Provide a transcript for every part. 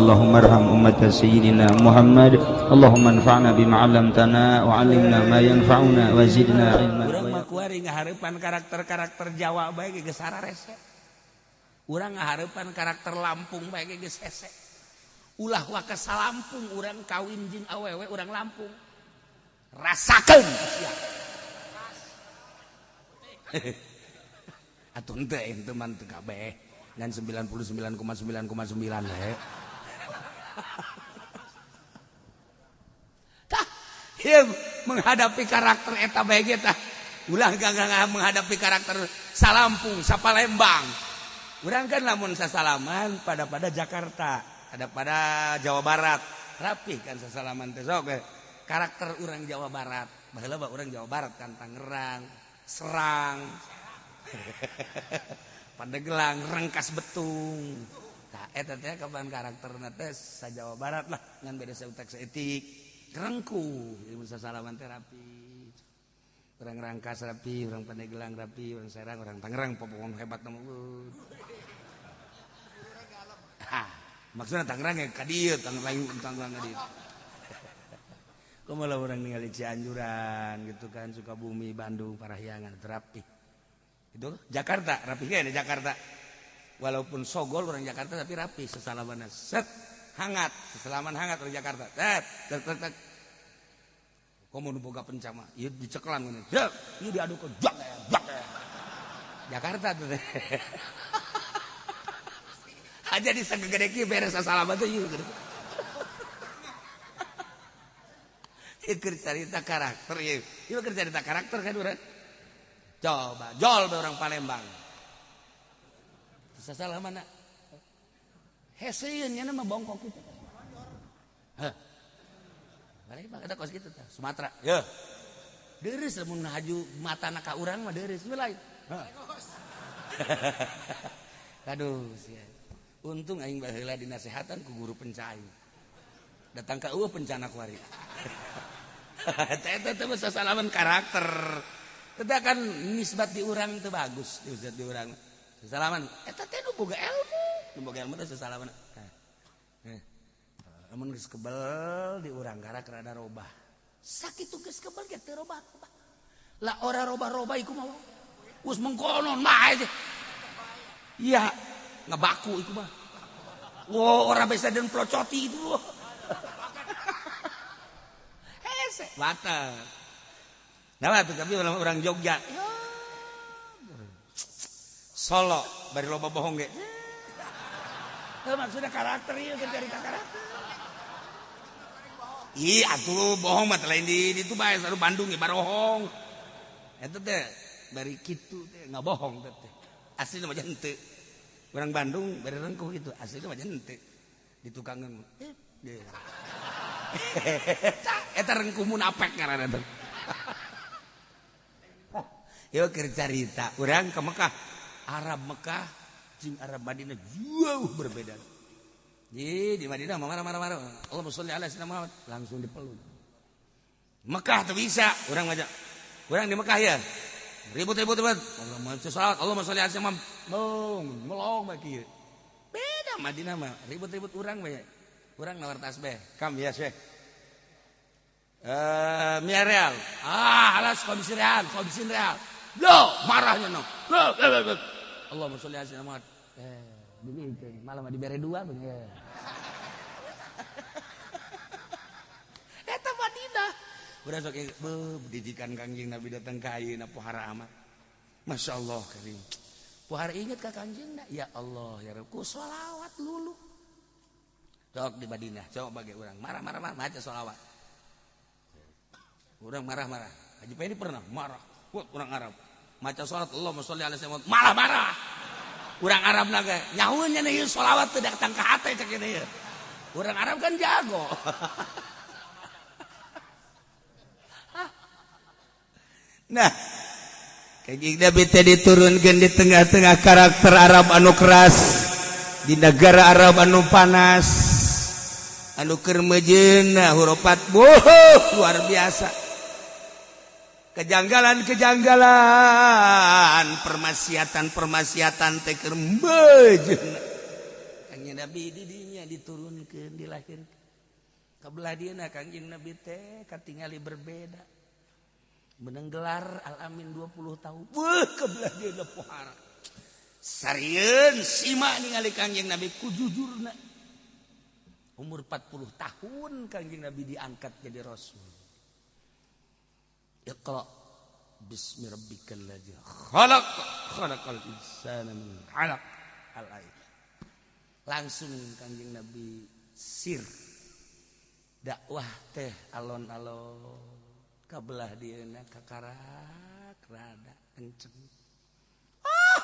Allahumma arham ummata sayyidina Muhammad. Allahumma anfa'na bima 'allamtana wa 'allimna ma yanfa'una wa zidna ilman. Urang mah kuari ngahareupan karakter-karakter Jawa bae geus sararese. Urang ngahareupan karakter Lampung bae geus hese. Ulah waka Lampung urang kawin jeung awewe urang Lampung. Rasakeun sia. Atuh henteu ente mah teu kabeh. Ngan 99,9,9 we. Tah, ieu menghadapi karakter eta bae ge tah. Ulah gagah menghadapi karakter Salampung, Sapalembang. Urang kan lamun sasalaman pada Jakarta, ada pada Jawa Barat. Rapih kan sasalaman teh sok karakter urang Jawa Barat. Baheula mah urang Jawa Barat kan Tangerang, Serang. Pandeglang, Rangkas Betung. Tah eta teh kapan karakterna teh sa Jawa Barat lah ngan beda saeutik saeutik. Rengkuh ieu sasalaman teh rapi. Urang Rangkas rapi, urang Pandeglang rapi, urang Serang, urang Tangerang popohon hebat mah. Hah, maksudna Tangerang ge ka dieu, Tangerang Tangerang ka dieu. Kumaha urang ningali Cianjuran gitu kan, Sukabumi, Bandung, Parahyangan rapi. Itu Jakarta, rapi kan Jakarta. Walaupun sogol orang Jakarta tapi rapi sesalamanna. Set, hangat, sesalaman hangat orang Jakarta. Set, tek tek tek. Komo nu boga penca mah, ieu dicekelan ngene. Dek, ieu diadu ke jak jak. Jakarta tuh. Aja di sagede kieu beres sasalaman teh ieu. Ieu keur carita karakter ieu. Ieu keur carita karakter kan urang. Coba jol be orang Palembang. Sasalaman heseun nya mah bongkok kitu. Heh. Palembang eta kos kitu tah, Sumatera. Yeuh. Deureus lamun haju matana ka urang mah deureus we lain. Aduh sia. Untung aing baheula dinasehatan ku guru penca aing. Datang ka eueuh pencana kuari. Eta teh sasalaman karakter. Eta kan nisbat di urang teu bagus, nisbat di urang. Sasalaman eta teh nu boga ilmu, nu boga ilmu teh sasalaman. Lamun geus kebel di urang karak rada robah. Sakitu geus kebel ge teu robah-robah. Lah ora robah-robah iku mah. Geus mengkonon mah teh. Iya, ngebaku iku mah. Wo ora bisa den plocoti itu. Hese, batal. Nah, tuh tapi orang Jogja. Solo bari loba bohong ge. Teu maksudna karakter ieu keur carita karakter. Ih, atuh bohong mah lain di ditu bae saru Bandung ge barohong. Eta teh bari kitu teh ngabohong teh. Aslina mah henteu. Urang Bandung bari rengkuh kitu, aslina mah henteu. Di tukangeun. Eta rengkuh munafik ngaranna teh. Ieu keur carita urang ke Mekah. Arab Mekah jeung Arab Madinah jauh berbeda. Di Madinah marah-marah. Allahumma sholli ala sayyidina Muhammad langsung dipeluk. Mekah teu bisa, urang mah. Urang di Mekah ya. Ribut-ribut ribut. Allahumma sholli Allahumma sholli ala sayyidina Muhammad. Melong, melong bae kieu. Beda Madinah mah, ribut-ribut urang bae. Urang nawar tasbih. Kam ya Syekh. Mia real. Ah, alas komisi real, komisi real. Lo, marahnya no. Lo, Allahumma sholli ala sayyidina Muhammad. Dibikeun, malah mah dibere dua bener. Eta Madinah. Urang sok beuh didikan Kangjeng Nabi datang ka ayeuna pohara amat. Masyaallah karim. Pohara inget ka Kangjengna, ya Allah ya Rabb, ku sholawat lulu. Sok di Madinah, coba bagi urang marah-marah maca sholawat. Urang marah-marah. Haji Pendi pernah marah. Buat urang Arab. Maca sholat Allahumma sholli ala sayyidina Muhammad, malah marah. Urang Arab naga nyahueun nya ieu sholawat teu datang ka hate cek ieu. Urang Arab kan jago. Nah, Kanjeng Nabi teh diturunkeun di tengah-tengah karakter Arab anu keras, di negara Arab anu panas, anu keur mejeuna huropat boh luar biasa. Kejanggalan-kejanggalan, permaksiatan-permaksiatan teh keur mejeuna. Kanjeng Nabi di dinya diturunkeun dilahirkeun. Kabelah dieuna Kangjeng Nabi teh katingali berbeda. Menang gelar Al-Amin 20 tahun. Wah, kebelah dieuna pohara. Sarieun sima ningali Kangjeng Nabi ku jujurna. Umur 40 tahun Kangjeng Nabi diangkat jadi rasul. Iqra bismi rabbikal ladzi khalaq khalaqal insana min 'alaq. Al-ayat. Langsung Kangjeng Nabi sir dakwah teh alon-alon kabelah dieuna kakarak rada kenceng. Ah!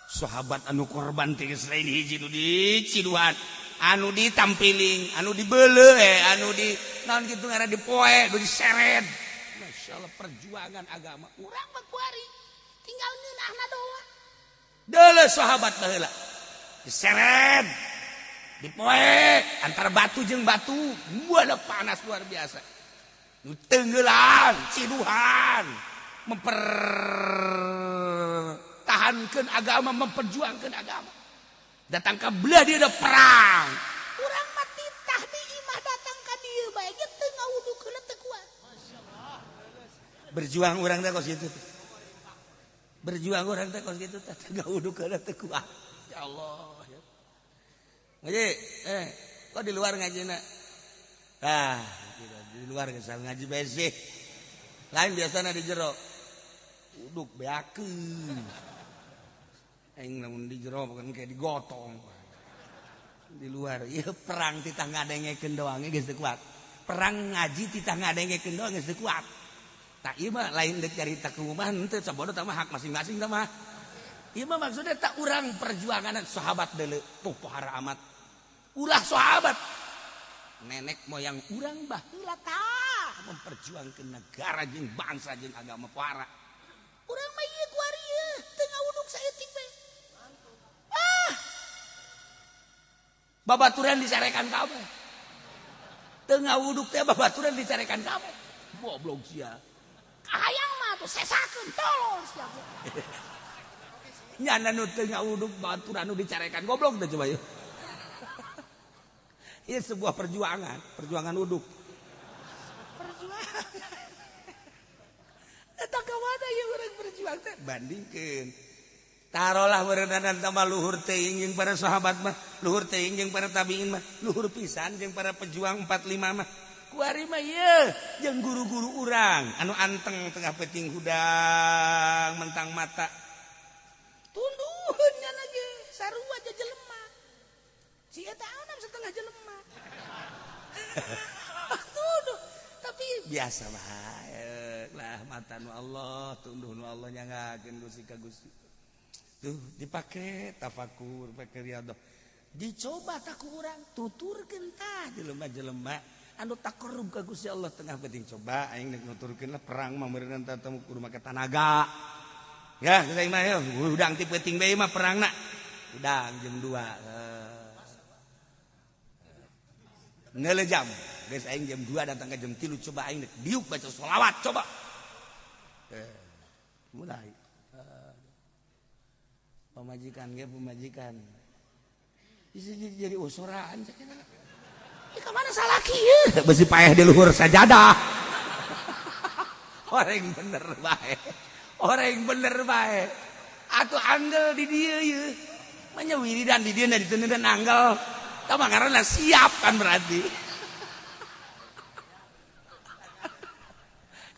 Sahabat anu korban teh geus lain hiji nu diciduhan, anu ditampiling, anu dibeuleuh, anu di naon kitu ngaranna dipoe, nu diseret. Masya Allah perjuangan agama urang mah kuari tinggal ngeunahna doang. Deuleu sahabat baheula diseret, dipoe antara batu jeung batu, buana panas luar biasa. Nu tenggelan, ciduhan, mempertahankan agama, memperjuangkan agama. Datang ka belah dia ada perang. Urang mah titah di imah datang ka dieu bae ge teu ngawudukeun teu kuat. Berjuang urang teh kos kitu. Berjuang urang teh kos kitu teh ngawudukeun teu kuat. Ya Allah. Ngaji, kok di luar ngajina? Ah, di luar geus ngaji bae sih. Lain biasana di jero. Uduk beakeun. Aing lamun di jero bukan kayak digotong. Di luar, ieu perang titah ngadengekeun doang geus teu kuat. Perang ngaji titah ngadengekeun doang geus teu kuat. Tak ieu mah lain deuk carita keumuman henteu sabodo tah mah hak masing-masing tah mah. Ieu mah maksudnya tak urang perjuangan sahabat deuleu tuh pohara amat. Ulah sahabat nenek moyang urang baheula tah memperjuangkeun negara jeung bangsa jeung agama pohara. Urang mah ieu kuari ieu teu ngawuduk saeutik bae. Ah. Babaturan dicarekan kabeh. Teu ngawuduk teh babaturan dicarekan kabeh. Goblok sia. Kahayang mah tuh sesakeun tolol sia. Nyana nu teu ngawuduk baturan nu dicarekan goblok teh coba yeuh. Ini sebuah perjuangan, perjuangan uduk. Perjuangan. Eta ka mana ieu urang berjuang teh bandingkeun. Tarolah beureunan tambah luhur teuing jeung para sahabat mah, luhur teuing jeung para tabiin mah, luhur pisan jeung para pejuang 45 mah. Kuari mah ieu jeung guru-guru urang anu anteng tengah peuting hudang mentang mata. Tunduheun nya ge sarua jelema. Si eta enam setengah jelema. Tunduh, tapi biasa bae lah mata nu Allah, tunduh nu Allah nyangakeun Gusti ka Gusti. Tuh dipake tafakur, pake riadah. Dicoba tak ku urang tuturkeun tah jelema-jelema anu takarrub ka Gusti Allah tengah penting coba aing deuk nuturkeun lah perang mah meureunna tatamu kudu make tanaga. Ya, geus aing mah hudang ti peuting bae mah perangna. Hudang jam 2. Ngeule jam. Geus aing jam 2 datang ke jam 3 coba aing diuk baca sholawat coba. Mulai. Pemajikan ge pemajikan. Jadi usuraan cek eta. Ih ka mana salaki ieu? Besi paeh di luhur sajadah. Orang bener bae. Orang bener bae. Atuh anggel di dieu ieu. Manya wiridan di dieu diteundeun anggel. Tah mah ngaranna siap kan berarti.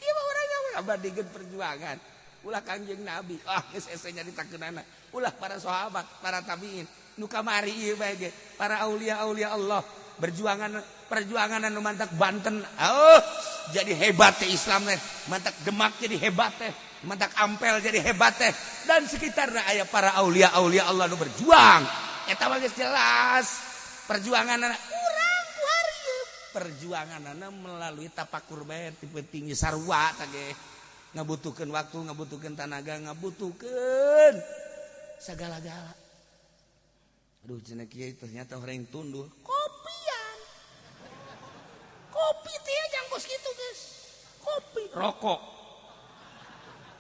Ieu mah urang ngabandingkeun perjuangan. Ulah Kangjeng Nabi, ah geus hese nyaritakeunana. Ulah para sahabat, para tabiin, nu kamari ieu bae ge, para aulia-aulia Allah, berjuangan perjuangan anu mantak Banten. Oh, jadi hebat teh Islam teh, mantak Demak jadi hebat teh, mantak Ampel jadi hebat teh, dan sekitarna aya para aulia-aulia Allah nu berjuang. Eta mah geus jelas perjuanganna urang kuari perjuanganna melalui tapakur bae ti penting sarua tah ge. Ngabutuhkeun waktu, ngabutuhkeun tanaga, ngabutuhkeun sagala-gala. Aduh cenah kieu ternyata orang tunduh. Kopian. Kopi teh jang kos kitu geus. Kopi, rokok.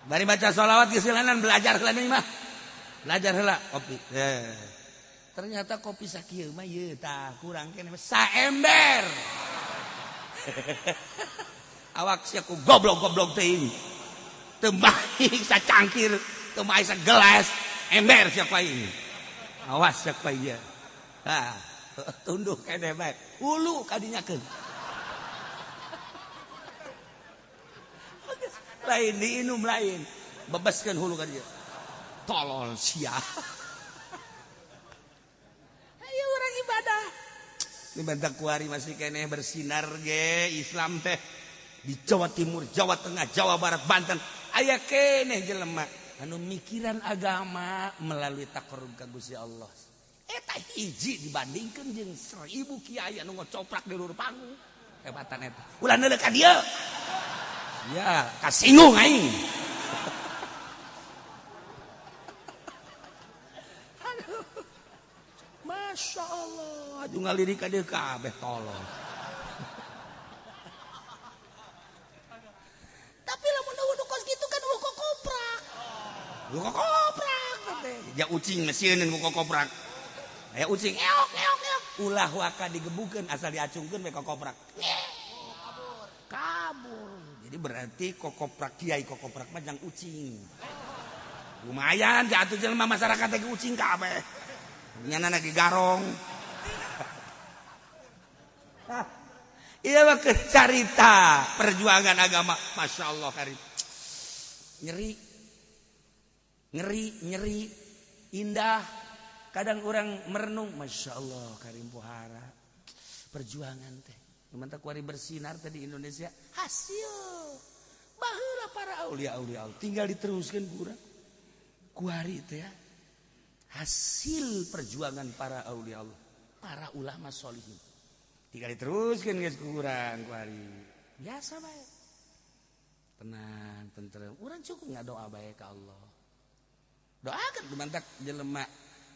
Bari baca sholawat geus heulanan belajar heula mah. Belajar heula kopi. Ternyata kopi sakieu mah ieu tah kurang keneh saember. Awak sia ku goblok-goblok teuing. Teu mahi sacangkir, teu mahi sagelas, ember sia ku aing. Awas sia ku aing. Tah, tunduh keneh bae. Hulu kadinyakeun. Lain diinum lain. Bebaskeun hulu ka dieu. Tolol sia. Ayo orang ibadah. Ini bentak kuari masih keneh bersinar ge Islam teh di Jawa Timur, Jawa Tengah, Jawa Barat, Banten. Aya keneh jelema anu mikiran agama melalui taqarrub ka Gusti Allah. Eta hiji dibandingkeun jeung 1000 kiai anu ngocoprak di luhur panggung. Hebatan eta. Ulah neuleuh ka dieu. Ya, kasinggung aing. Aduh. Masya Allah, aduh ngalirik ka dieu kabeh tolong. Tapi lamun eueuh kos kitu kan eueuh kokoprak. Eueuh kokoprak teh. Ja ucing mesieun ku kokoprak. Aya ucing eok eok eok. Ulah waka digebukeun asal diacungkeun we kokoprak. Kabur. Kabur. Jadi berarti kokoprak kiai kokoprak mah jang ucing. Lumayan jatuh jelema masyarakat teh ucing kabeh. Nyana lagi garong. Iya mah carita perjuangan agama. Masya Allah karim. Nyeri. Ngeri, nyeri, indah. Kadang orang merenung, Masya Allah karim pohara. Perjuangan teh. Mantap kuari bersinar teh di Indonesia. Hasil. Baheula para aulia-aulia tinggal diteruskan kurang. Kuari teh ya. Hasil perjuangan para aulia Allah, para ulama solihin. Tinggal diteruskan geus kurang kuari. Biasa bae. Tenang, tentrem. Urang cukup ngadoa bae ka Allah. Doakeun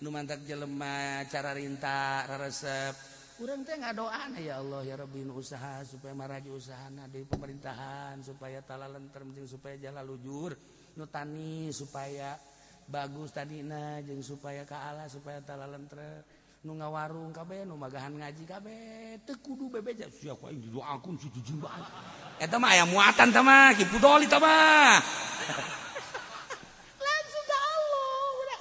nu mantak jelema cara rinta raresep. Urang teh ngadoana ya Allah ya Rabbi nu usaha supaya maraju usahana di pemerintahan supaya talalentrem jeung supaya jalan lujur, nu tani supaya bagus tadina jeung supaya ka Allah supaya talalentrem, nu ngawarung kabeh nu magahan ngaji kabeh teu kudu bebeja sia ku aing didoakeun si jujur bae. Eta mah aya muatan tah mah ki pudoli tah mah. Langsung ka Allah udah.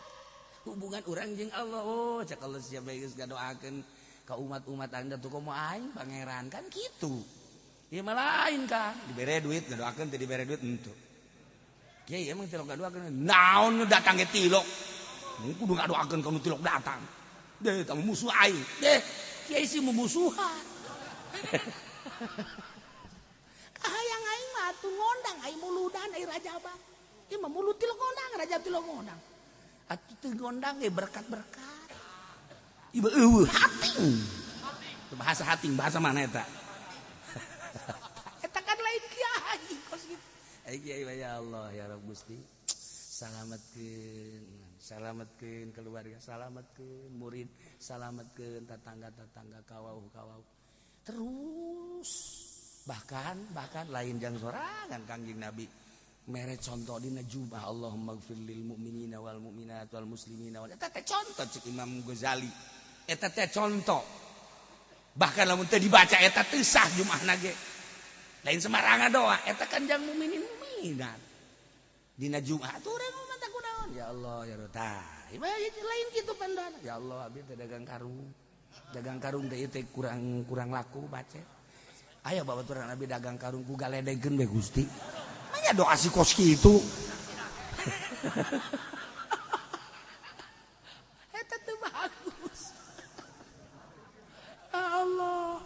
Hubungan urang jeung Allah oh cak Allah sia bae geus ngadoakeun ka umat-umat anda tuh komo aing pangeran kan kitu. Ieu mah lain kan dibere duit ngadoakeun teu dibere duit henteu. Kiai emang tilok ngadoakeun naon nu datang ge tilok. Kudu ngadoakeun ka nu tilok datang. Deh tah musuh aing. Deh kiai sih mumusuhan. Kahayang aing mah atuh ngondang aing muludan aing rajabang. Ieu mah mulut tilok ngondang rajab tilok ngondang. Atuh teu ngondang ge berkat-berkat. Ieu eueuh hating. Bahasa hating bahasa mana eta? Eta kan lain kiai kos kitu. Ai kiai ya Allah ya Rabb Gusti. Salametkeun, salametkeun keluarga, salametkeun murid, salametkeun tetangga-tetangga kawauh-kawauh. Terus bahkan lain jang sorangan Kangjeng Nabi. Mere contoh dina jumah Allahumma gfir lil mu'minina wal mu'minat wal muslimina wal eta teh contoh cek Imam Ghazali. Eta teh contoh. Bahkan lamun teu dibaca eta teu sah jumahna ge. Lain sembarangan doa, eta kan jang mukminin mukminat. Dina Jumat atuh urang mah tah kunaon? Ya Allah ya Rabb. Lain kitu pandoana. Ya Allah abdi teh dagang karung. Dagang karung teh ieu teh kurang laku bace. Aya babaturan abdi dagang karung ku galedegeun we Gusti. Manya doa si kos kitu. Eta teu bagus. Allah.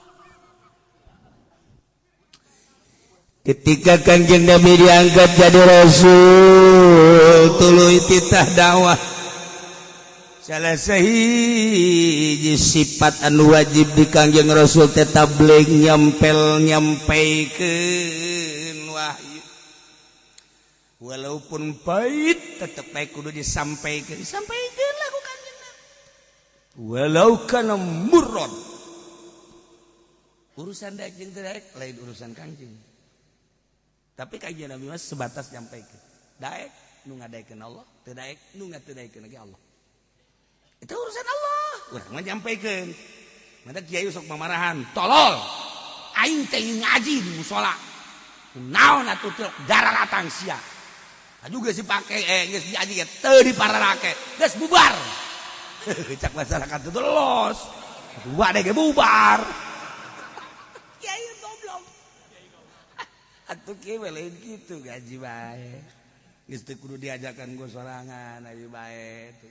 Ketika Kanjeng Nabi diangkat jadi rasul, tuluy titah dakwah. Salah sahiji sifat anu wajib di Kangjeng Rasul teh tabligh nyampel nyampaikeun wahyu. Walaupun pahit tetep bae kudu disampaikeun, disampaikeun lah ku Kangjeng Nabi. Walau kana murron. Urusan daek jeung teu daek lain urusan Kangjeng. Tapi Kangjeng Nabi mah sebatas nyampaikeun. Daek nu ngadaekeun Allah, teu daek nu ngateudaekeun lagi Allah. Itu urusan Allah. Urang mah nyampaikan. Mata kiai sok mamarahan, tolol. Aing teh ngaji di musola. Naon atuh teu dararatang sia. Aju geus dipake geus diaji ge teu dipararake. Geus bubar. Cak masyarakat teh los. Dua deh ge bubar. Kiai goblok. Atuh kieu we lain kitu gaji bae. Geus teu kudu diajakan go sorangan ayo bae tuh.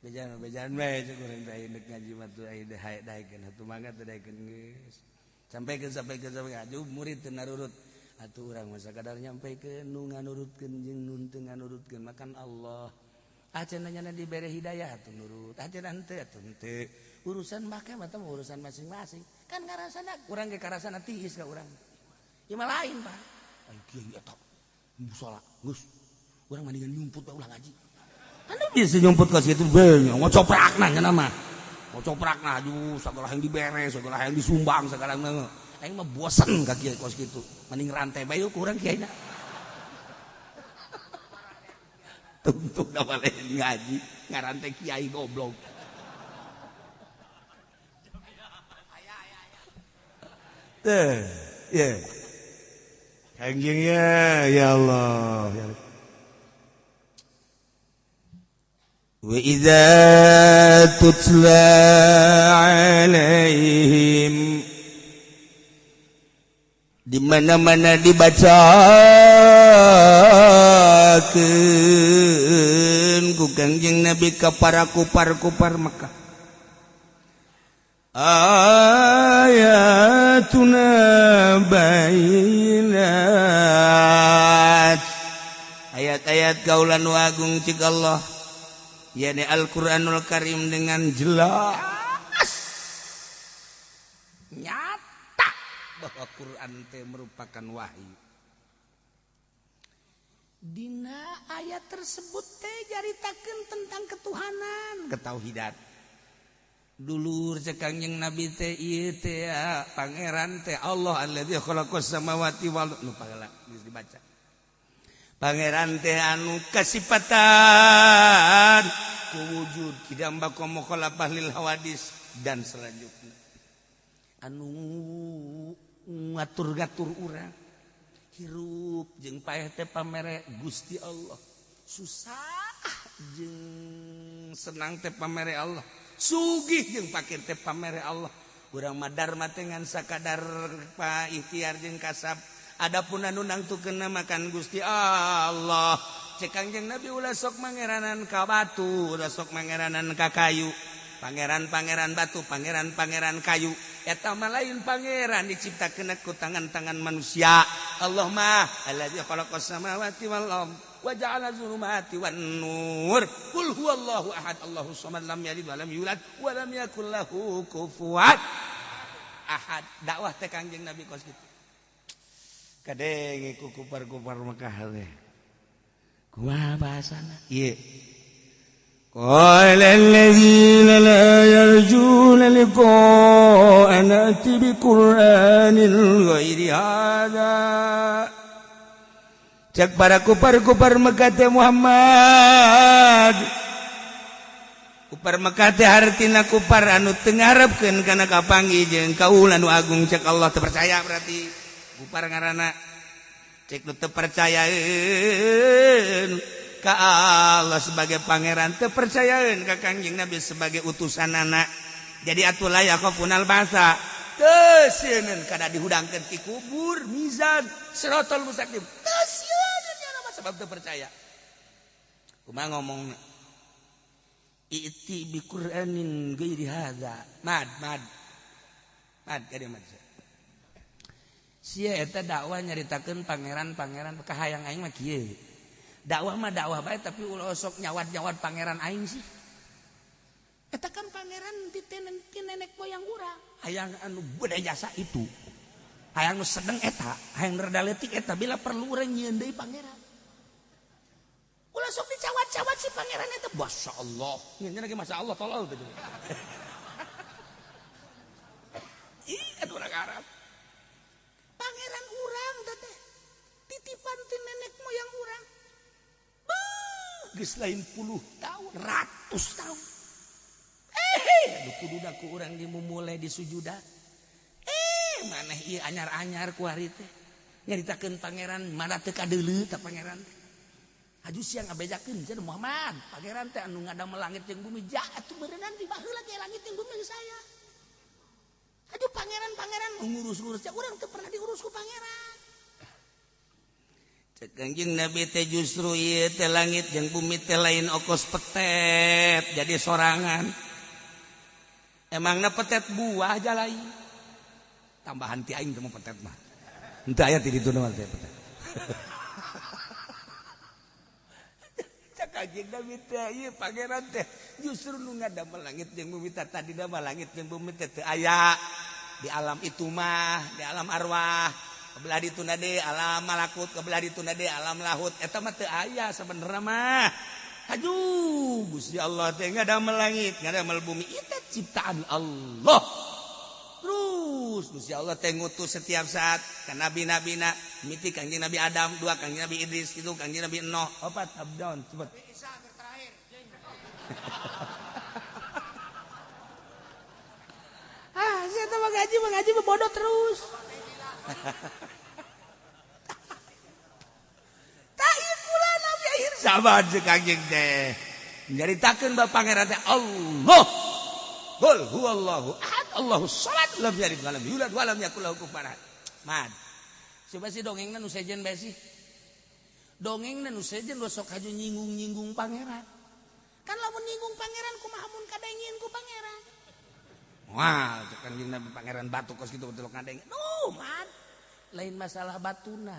Bejan-bejan bae cek urang teh indek ngaji mah tuh aya daekeun atuh mangga teu daekeun geus. Sampaikan aju murid teu narurut. Atuh urang mah sakadar nyampaikeun nu nganurutkeun jeung nu teu nganurutkeun makan Allah. Acenah nyana dibere hidayah atuh nurut, acenah henteu atuh henteu. Urusan make mah teh urusan masing-masing. Kan ngarasana urang ge karasana tiis ka urang. Ieu mah lain, Pak. Ayo kiai eta musola geus. Urang mendingan nyumput bae ulah ngaji. Anu bisa nyumput ka situ bae ngocoprakna nya mah. Ngocoprakna aju sagala yang dibere, sagala yang disumbang sagala mah. Aing mah bosen ka kiai kos kitu. Mending rantai bae ku urang kiaina. Tungtung da lain ngaji, ngarantai kiai goblok. Teh, ye. Kangjeng ya, ya Allah. Ya. Wa idza tutla alaihim, di mana-mana dibacakeun ku Kangjeng Nabi ka para kupar-kupar Mekah. Ayatuna bayinat, ayat-ayat kaula nu agung cik Allah, yakni Al-Qur'anul Karim dengan jelas nyata bahwa Quran teh merupakan wahyu. Dina ayat tersebut teh jaritakeun tentang ketuhanan, ketauhidan. Dulur cek Kangjeng Nabi teh ieu teh pangeran teh Allah alladzi khalaqas samawati wal nu pahala geus dibaca. Pangeran teh anu kasipatan ku wujud kidam baqa mukhalafah lil hawadis dan selanjutnya. Anu ngatur-ngatur urang hirup jeung paeh teh pamere Gusti Allah, susah jeung senang teh pamere Allah, sugih jeung pakir teh pamere Allah. Urang mah darma teh ngan sakadar pa ikhtiar jeung kasab. Adapun anu nangtukeun makan Gusti Allah. Cek Kangjeng Nabi ulah sok mangeranan ka batu, ulah sok mangeranan ka kayu. Pangeran-pangeran batu, pangeran-pangeran kayu. Eta mah lain pangeran diciptakeun ku tangan-tangan manusia. Allah mah allazi khalaqas samawati wal ard wa ja'ala zulumati wan nur. Qul huwallahu ahad, Allahu samad, lam yalid wa lam yulad wa lam yakul lahu kufuwan ahad. Dakwah teh Kangjeng Nabi kos kitu. Kadenge ku kupar-kupar Mekah teh. Kumaha bahasana? Ieu. Qala alladzina la yarjuna liqa'ana ati biqur'anin ghairi hadza. Cek para kupar-kupar Mekah teh Muhammad. Kupar Mekah teh hartina kupar anu teu ngarepkeun kana kapanggih jeung kaula nu agung cek Allah teu percaya berarti. Kupar ngaranna cek nu teu percayaeun ka Allah sebagai pangeran, teu percayaeun ka Kangjeng Nabi sebagai utusanana. Jadi atuh la yakhafunal ba'sa, teu sieun kana dihudangkeun ti kubur, mizan, siratal mustaqim. Teu sieun nya mah sebab teu percaya. Kumaha ngomongna? I'ti bi Qur'anin ghairi hadza. Mad mad. Mad ka dieu mad. Sia eta dakwah nyaritakeun pangeran-pangeran kahayang aing mah kieu. Dakwah mah dakwah bae tapi ulah sok nyawat-nyawat pangeran aing sih. Eta kan pangeran ti nenek moyang urang. Hayang anu beda jasa itu. Hayang nu sedeng eta, hayang rada leutik eta bila perlu urang nyieun deui pangeran. Ulah sok dicawat-cawat si pangeran eta. Masyaallah. Nyeun lagi masyaallah tolol teh. Ih, atuh urang Arab. Pangeran urang teh titipan ti nenek moyang urang. Beuh, geus lain puluh tahun, ratus tahun. Nu kuduna ku urang dimumule di sujudan. Maneh ieu anyar-anyar ku hari teh. Nyaritakeun pangeran mana teu kadeuleu ta pangeran teh. Haju siang ngabejakeun cenah Muhammad, pangeran teh anu ngadamel langit jeung bumi. Ja atuh beureunan di baheula ge langit jeung bumi geus aya. Aduh pangeran-pangeran ngurus-ngurus ya urang teu pernah diurus ku pangeran. Cek Kangjeng Nabi teh justru ieu teh langit jeung bumi teh lain okos petet jadi sorangan. Emangna petet buah aja lain. Tambahan ti aing teh mah petet mah. Henteu aya ti ditu mah teh petet. Cek Kangjeng Nabi teh ieu pangeran teh justru nu ngadamel langit jeung bumi teh tadina mah langit jeung bumi teh teu aya. Di alam itu mah, di alam arwah, kebelah dituna deui alam malakut, kebelah dituna deui alam lahut, eta mah teu aya sabenerna mah. Aduh, Gusti Allah teh ngadamel langit, ngadamel bumi, eta ciptaan Allah. Terus Gusti Allah teh ngutus setiap saat ka nabi-nabina, miti Kangjeng Nabi Adam, dua Kangjeng Nabi Idris, itu Kangjeng Nabi Nuh, opat abdon, cepet. Nabi Isa terakhir. Ah, saya tuh mengaji bodoh terus. Tak kula Nabi akhir zaman jeung Kangjeng teh. Nyaritakeun bab pangeran teh Allah. Qul huwallahu ahad, Allahus samad, lam yalid walam yulad walam yakul lahu kufuwan ahad. Mad. Coba sih dongengna nu sejen bae sih. Dongengna nu sejen sok haju nyinggung-nyinggung pangeran. Kan lamun nyinggung pangeran kumaha mun kadengin ku pangeran. Wah, kan jeung Nabi pangeran batu kos kitu betul ngadeng. Duh, man. Lain masalah batuna,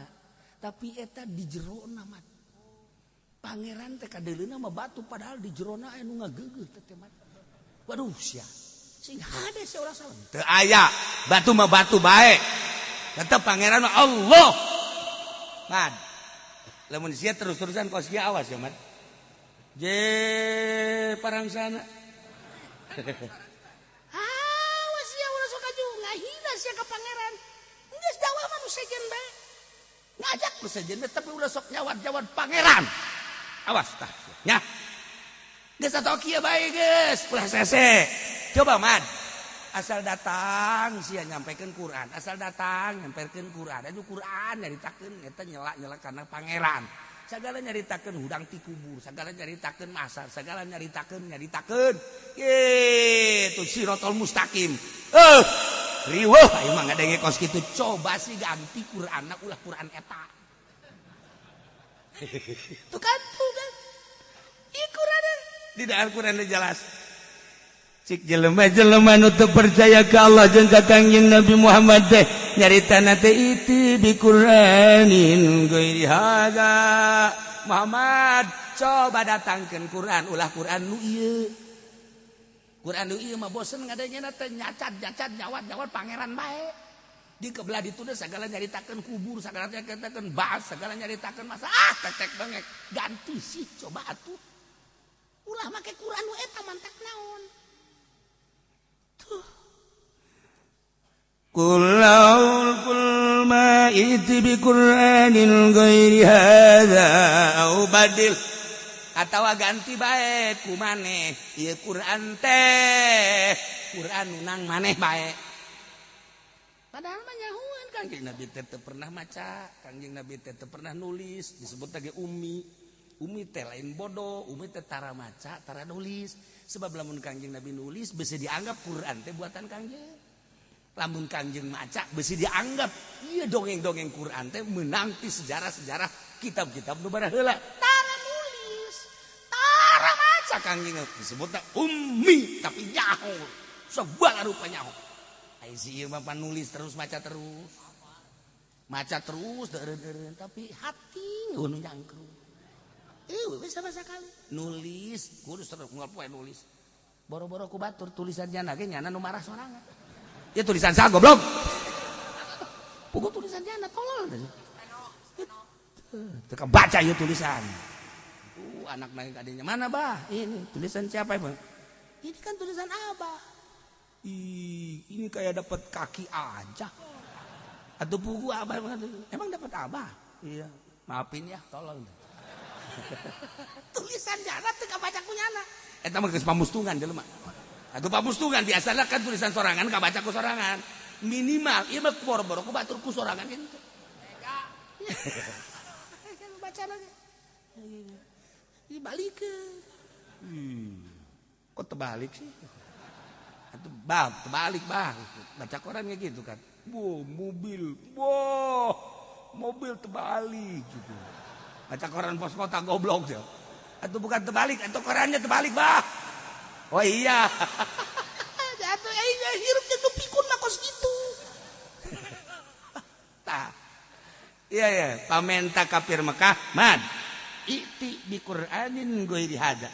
tapi eta di jerona man. Pangeran teh kadeuleuna mah batu padahal di jerona aya nu ngageugeuh teh teh man. Waduh sia. Sing hade sia ulah salah. Teu aya, batu mah batu bae. Tetep pangeran mah Allah. Man. Lamun sia terus-terusan kos kieu awas ya, man. Je parang sana. Sia ka pangeran geus dakwah mah nu sejen bae ngajak nu sejen bae tapi ulah sok nyawat-nyawat pangeran awas tah nya geus atoh kieu bae geus ulah sese coba man asal datang sia nyampaikan Quran asal datang nyampaikan Quran anu Quran nyaritakeun eta nyelak-nyelak kana pangeran sagala nyaritakeun hudang ti kubur sagala nyaritakeun masar sagala nyaritakeun kitu siratal mustaqim riweuh aing mah ngadenge kos kitu coba sih ganti Qur'anna ulah Qur'an eta. Tuh kan tuh kan. Ieu Qur'an di dalam Qur'an jelas. Cik jelema-jelema nu teu percaya ka Allah jeung ka Kangjeng Nabi Muhammad teh nyaritana teh iti bi Qur'anin ghairi hadza. Muhammad coba datangkeun Qur'an ulah Qur'an nu ieu. Quran nu ieu mah bosen ngadengena teh nyacat-nyacat nyawat-nyawat pangeran bae. Di kebelah ditu teh sagala nyaritakeun kubur, sagala nyaritakeun baas, sagala nyaritakeun masa ah tetek bengek. Ganti sih coba atuh. Ulah make Quran nu eta mantak naon. Tuh. Qul kul ma iti bi Qur'anin ghairi hadza au badil. Atawa ganti bae ku maneh ieu Quran teh Quran nunang maneh bae padahal mah nyahueun Kangjeng Nabi teh teu pernah maca Kangjeng Nabi teh teu pernah nulis disebut lagi ummi ummi teh lain bodoh ummi teh tara maca tara nulis sebab lamun Kangjeng Nabi nulis beusi dianggap Quran teh buatan Kangjeng lamun Kangjeng maca beusi dianggap ieu dongeng-dongeng Quran teh meunang ti sejarah-sejarah kitab-kitab nu baraheula maca Kangjeng disebutna ummi tapi nyaho segala rupa nyaho ai si ieu mah nulis terus maca terus deureun-deureun tapi hati nu nyangkrung eueuh geus sama sakali nulis kudu terus unggal poe nulis boro-boro ku batur tulisan nyana ge nyana nu marah sorangan ieu tulisan saha goblok puguh tulisan nyana tolol teu kabaca ieu tulisan. Anak naik adiknya mana bah ini tulisan siapa bang ini kan tulisan abah. Ih, ini kayak dapat kaki aja atau buku abah emang dapat abah iya maafin ya tolong tulisan jana teu kabaca ku nyana eta mah geus pamustungan jelema. Atuh pamustungan biasana kan tulisan sorangan kabaca ku sorangan. Minimal ieu mah boro-boro ku batur ku sorangan kitu. Baca lagi. Dibalikeun. Kok terbalik sih? Atuh bang, terbalik bang. Baca koran kayak gitu kan. Boh, mobil. Boh, mobil terbalik gitu. Baca koran pos kota goblok ya. Atau bukan terbalik, atau korannya terbalik, bah. Oh iya. Atuh iya hirup jeung nu pikun mah kos kitu. Tah. Iya ya, pamenta kafir Mekah, man. I'ti bi Qur'anin ghairi hadza.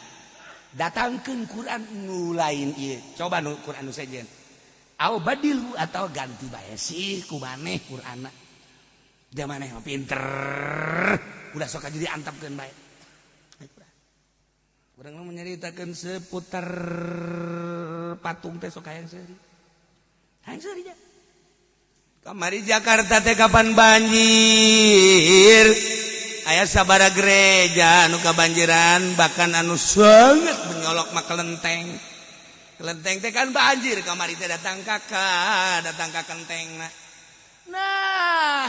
Datangkeun Quran nu lain ieu. Coba nu Quran nu sejen. Au badilhu atau ganti bae sih ku maneh Qur'anna. Da maneh mah pinter. Udah sok aja diantapkeun bae. Urang mah menyeritakeun seputar patung teh sok hayang seuri. Hayang seuri nya. Kamari Jakarta teh kapan banjir? Aya sabara gereja anu kabanjiran bahkan anu sangat menyolok mah kelenteng. Kelenteng teh kan banjir kamari teh datang kakak, datang ka kelentengna. Nah,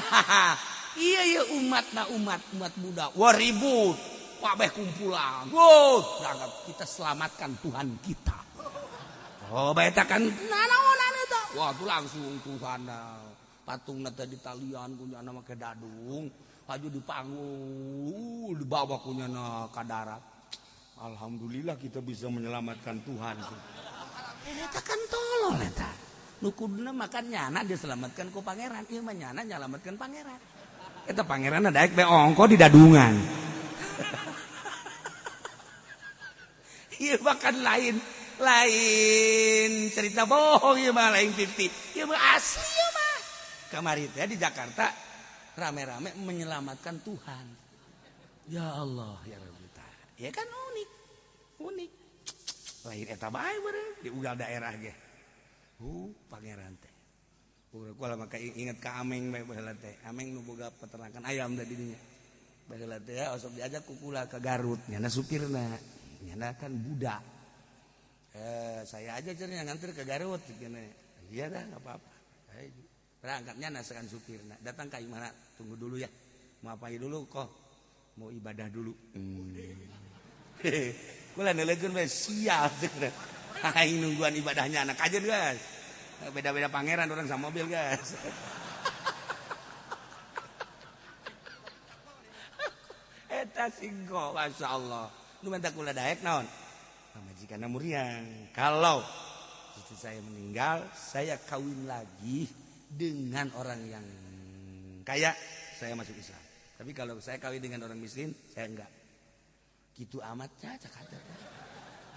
iya iya umat na umat umat muda. Wah ribut. Kabeh kumpulan. Wow, berangkat kita selamatkan Tuhan kita. Oh, bae kan nanaonan eta. Wah, tuh langsung Tuhan patungna teh di talian kunyana make dadung, haju di panggung, dibawa kunyana ka darat. Alhamdulillah kita bisa menyelamatkan Tuhan. Eta kan tolol eta. Nu kuduna makan nyana diselamatkan ku pangeran, ieu mah nyana nyelamatkan pangeran. Eta pangeran daek be ongko di dadungan. Ieu bahkan lain lain cerita bohong ieu mah lain 50. Ieu mah asli ieu mah. Kamari teh di Jakarta rame-rame menyelamatkan Tuhan. Ya Allah ya Rabbi. Ya kan unik. Unik. Lain eta bae beureum di ugal daerah ge. Pangeran teh. Urang kula maka inget ka Ameng bae baheula teh. Ameng nu boga peternakan ayam tadi dinya. Baheula teh osok diajak ku kula ka Garut nyana supirna. Nyana kan budak. Saya aja cenah nganter ke Garut gini. Iya dah enggak apa-apa. Berangkatnya nasekan supirna. Datang ka imahna, tunggu dulu ya. Mau apain dulu kok? Mau ibadah dulu. Kula neulekeun we sial cenah. Aing nungguan ibadahnya anak aja guys. Beda-beda pangeran orang sama mobil guys. Eta singko Masya Allah. Nu minta kula daek naon? Pamajikanna muriang. Kalau istri saya meninggal, saya kawin lagi dengan orang yang kaya, saya masuk Islam. Tapi kalau saya kawin dengan orang miskin, saya enggak. Gitu amat caca kata.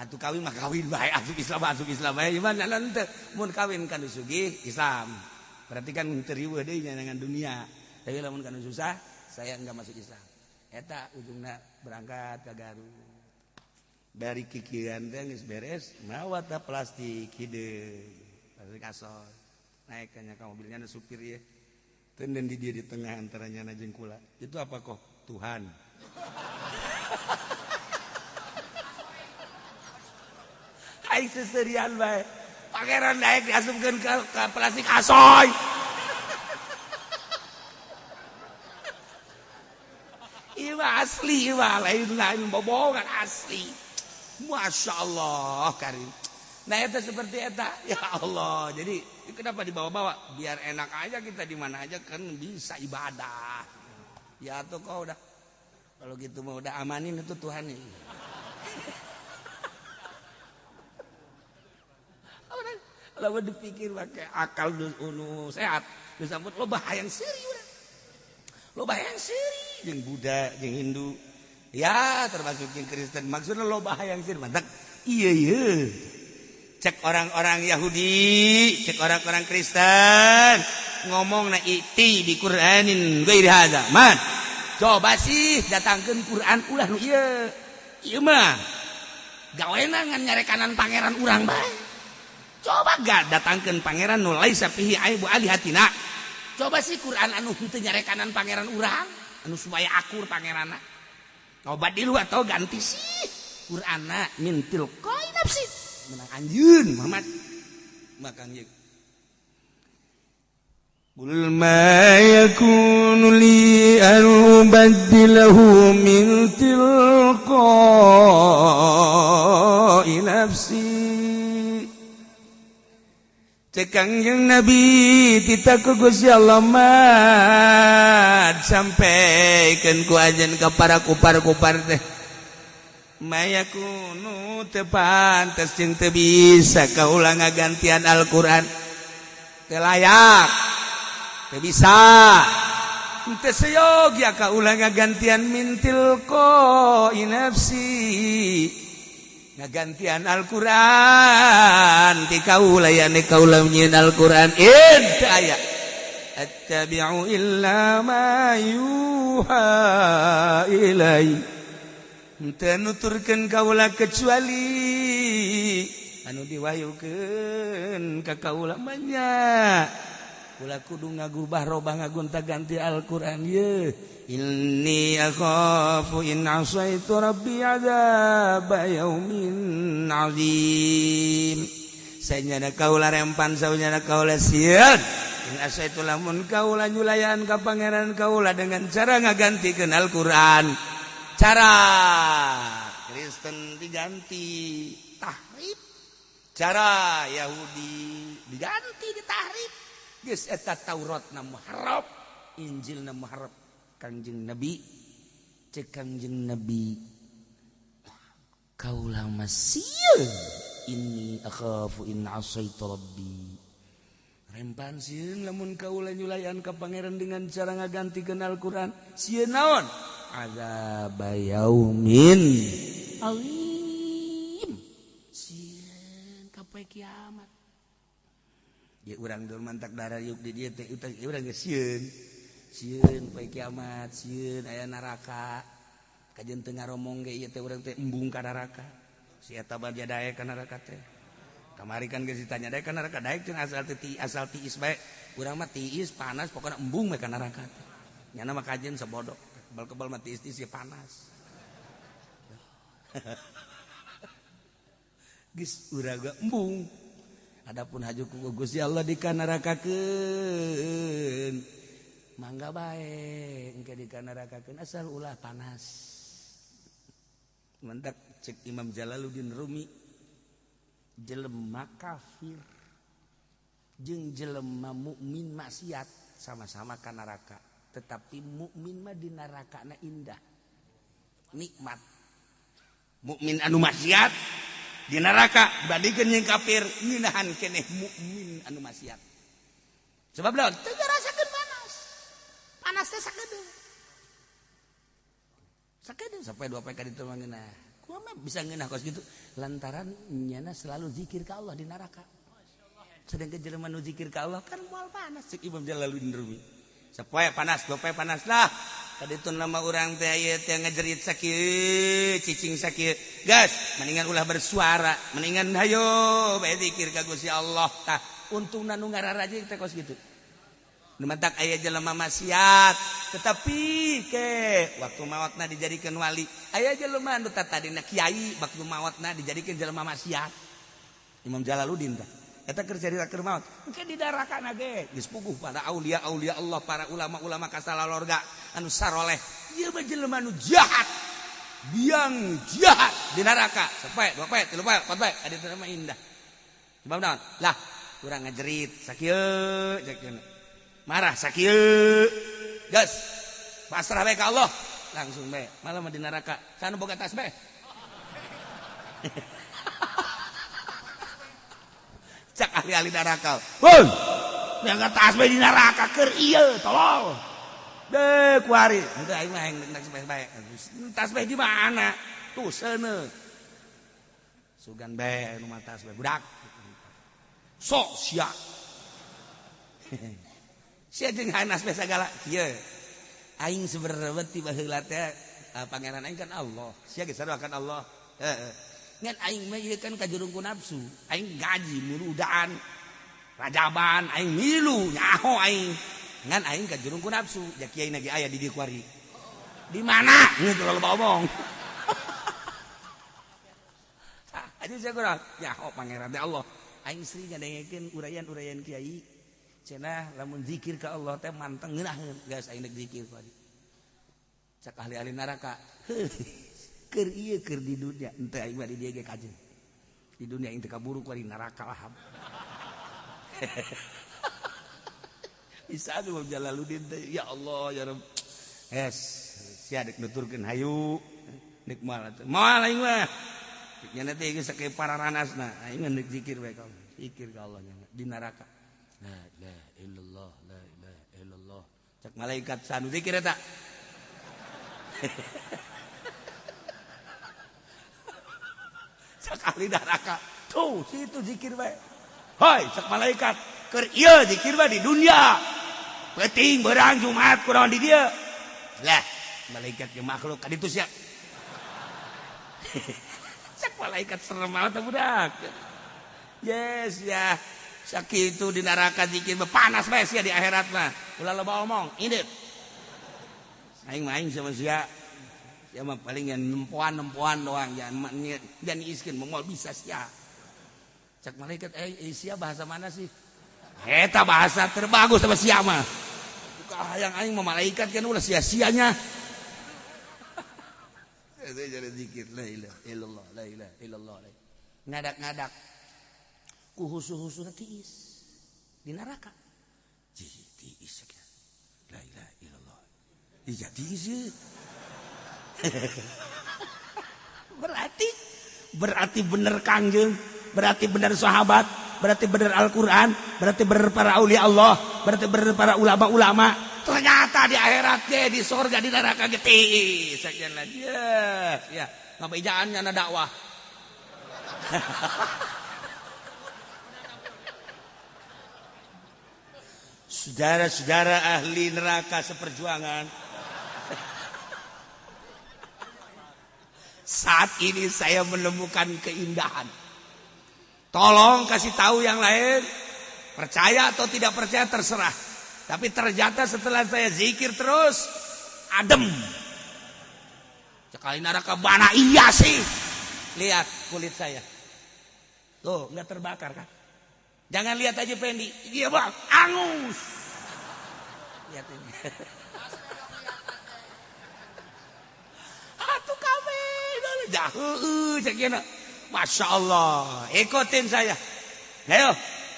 Atuh kawin mah kawin bae, asup Islam bae. Gimana nanti mun kawin kan sugih Islam. Berarti kan teu riweuh deui dengan dunia. Tapi lamun kan susah, saya enggak masuk Islam. Eta ujungna berangkat ke Garut. Dari kikiran teh geus beres, mawa teh plastik hideung. Plastik asol. Naik ka mobilnya ada supir ieu. Tenden di dia di tengah antara nyana jeung kula. Itu apa kok? Tuhan. Aing seserian bae. Pangeran daek diasupkeun ka plastik asoy. Ieu mah asli, ieu mah lain-lain bobohongan asli. Masya Allah karim. Nah itu seperti eta. Ya Allah. Jadi kenapa dibawa-bawa? Biar enak aja kita di mana aja kan bisa ibadah. Ya tuh kau udah. Kalau gitu mah udah amanin itu Tuhan nih. Lalu dipikir pakai akal unu sehat. Disambut lo bahayang seuri urang. Lo bahayang seuri jeung Buddha, jeung Hindu. Ya termasuk yang Kristen. Maksudnya lo bahayang seuri mantak. Iya iya. Cek orang-orang Yahudi, cek orang-orang Kristen ngomong na iti bi Qur'anin ghairi hadza. Man, coba sih datangkeun Quran ulah nu ieu. Ieu mah gawena ngan nyarekanan pangeran urang bae. Coba gak datangkeun pangeran nu laisa fihi aibu alihatina. Coba sih Quran anu henteu nyarekanan pangeran urang, anu supaya akur pangeranna. Coba dilu atau ganti sih Qur'anna min tilqai nafsi. Menang anjeun Muhammad. Maka anjeun. Qul ma yakunu li an ubaddilahu min tilqa'i nafsi. Cek Kangjeng Nabi titah ku Gusti Allah mat sampaikan ku ajen ka para kupar-kupar teh. Mayakunu teu pantes jeung teu bisa kaula ngagantian Al-Qur'an. Teu layak. Teu bisa. Teu seyogia kaula ngagantian min tilqa'i nafsi. Ngagantian Al-Qur'an ti kaula ya ne kaula nyieun Al-Qur'an teu aya. Attabi'u illa ma yuha ilai. Teu nuturkeun kaula kecuali anu diwahyukeun ka kaula mah nya. Kula kudu ngagubah robah ngagonta-ganti Al-Qur'an ye. Inni akhafu in asaitu rabbi adzaba yaumin azim. Sanyana kaula rempan saunyana kaula sieun. In asaitu lamun kaula nyulayan ka pangeran kaula dengan cara ngagantikeun Al-Qur'an. Cara Kristen diganti tahrif, cara Yahudi diganti ditahrif. Geus eta Taurat na muharraf, Injil na muharraf. Kangjeng Nabi cek Kangjeng Nabi kaula masieun inni akhafu in asaitu rabbi. Rempan sieun lamun kaula nyulayan ka pangeran dengan cara ngagantikeun Al-Qur'an. Sieun naon? Azab yaumin azim. Sieun ka poe kiamat. Ya urang dul mantak darah yuk di dieu teh urang geus sieun. Sieun poe kiamat, sieun aya neraka. Kajeun teu ngaromong ge ieu teh urang teh embung ka neraka. Si eta bae daek ka neraka teh. Kamari kan geus ditanya daek ka neraka, daek cenah asal teh asal tiis bae. Urang mah tiis panas pokona embung we ka neraka teh. Nyana mah kajeun sabodok. Kebal-kebal mah tiis-tiis ya panas. Geus urang ge embung. Adapun haju ku Gusti Allah dikanarakakeun. Mangga bae engke dikanarakakeun asal ulah panas. Mantak cek Imam Jalaluddin Rumi jelema kafir jeung jelema mukmin maksiat sama-sama ka neraka, tetapi mukmin mah di nerakana indah nikmat. Mukmin anu maksiat di neraka dibandingkeun jeung kafir ngeunahan keneh mukmin anu maksiat. Sebab lawan teu ngarasakeun panas. Panas teh sakedeung. Sakedeung sampai dua poe ka ditu mah ngeunah. Kumaha bisa ngeunah kos kitu? Lantaran nyana selalu zikir ka Allah di neraka. Sedangkan jelema nu zikir ka Allah kan moal panas cek Imam Jalaluddin Rumi. Sapoe panas, dua poe panas lah. Kaditu nama urang teh ieu teh ngajerit sakieu, cicing sakieu. Gas, mendingan ulah bersuara, mendingan hayo bae zikir ka Gusti Allah. Tah, untungna nu ngararaje teh kos kitu. Nu mantak aya jelema maksiat, tetapi ke waktu maotna dijadikeun wali. Aya jelema nu tadina kiai, waktu maotna dijadikeun jelema maksiat. Imam Jalaluddin tah. Eta keur carita keur maot. Engke didarakana ge geus puguh para aulia-aulia Allah, para ulama-ulama kasalalorga anu saroleh. Ieu mah jelema nu jahat. Biang jahat di neraka. Sapoe, dua poe, tilu poe, empat poe, adi mah indah. Sebab naon? Lah, urang ngajerit sakieu cek marah sakieu. Geus, pasrah bae ka Allah. Langsung bae, malah mah di neraka. Sana boga tas bae. Cak ahli-ahli neraka. Woi, yang tas bae di neraka keur ieu tolol. Deh kuari, henteu aing mah hayang tas bae. Tas bae di mana? Tuh seuneu. Sugan bae nu mah tas bae budak. Sok sia. Sia jeung hanas bae sagala kieu. Aing sebenarnya ti baheula teh pangeran aing kan Allah. Sia geus sarua kan Allah. Heeh. Ngan aing mah ieu kan kajurung ku nafsu. Aing gaji murudaan. Rajaban aing milu nyaho aing. Ngan aing kajurung ku nafsu. Ja kiai na ge aya di dieu kuari. Di mana? Geus loba omong. Aja saya kurang ya oh pangeran teh Allah. Aing sering ngadengekeun uraian-uraian kiai. Cenah lamun zikir ka Allah teh manteng ngeunaheun. Geus aing deuk zikir ku cak ahli-ahli neraka. Keur ieu keur di dunia henteu aing mah di dieu ge kajeun. Di dunia aing teu kaburu ku di neraka lah. Bisa atuh Jalaluddin teh ya Allah ya Rabb. Es sia deuk nuturkeun hayu deuk moal atuh. Moal aing mah. Nya teh geus sakieu pararanasna aing mah deuk zikir bae ka Allah. Zikir ka Allah nya di neraka. La ilaha illallah la ilaha illallah. Cak malaikat sanu zikir eta. Cak ahli neraka tuh situ zikir bae. Hoi cak malaikat keur ieu zikir bae di dunia. Penting berang Jumat kurang di dieu. Lah malaikat jeung makhluk ka ditu sia. Cak malaikat serem banget budak. Yes ya. Sakitu di neraka zikir mah panas bae sia di akhirat mah. Ulah loba omong, indit. Aing mah aing sama sia. Sia mah paling yang nempoan-nempoan doang, jangan jangan iskeun moal bisa sia. Cak malaikat sia bahasa mana sih? Eta bahasa terbagus sama sia mah. Buka hayang aing mah malaikat kan ulah sia-sianya. Itu jadi zikir la ilaha illallah la ilaha illallah. Ngadak-ngadak ku husu-husu tiis di neraka. Tiis la ilaha illallah. Iya tiis. Berarti bener Kangjeng, berarti bener sahabat, berarti bener Al-Qur'an, berarti bener para aulia Allah, berarti bener para ulama-ulama. Ternyata di akhirat ge di surga di neraka ge tiis. Sakian lagi. Ya, ngabejaannya na dakwah. Saudara-saudara ahli neraka seperjuangan. Saat ini saya menemukan keindahan. Tolong kasih tahu yang lain. Percaya atau tidak percaya terserah. Tapi ternyata setelah saya zikir terus adem. Sekali neraka bana iya sih. Lihat kulit saya. Tuh, nggak terbakar kan? Jangan lihat aja Pendi. Iya bang, angus. Lihat ini. Atuh kabeh jauh cek. Masya Allah, ikutin saya. Ayo,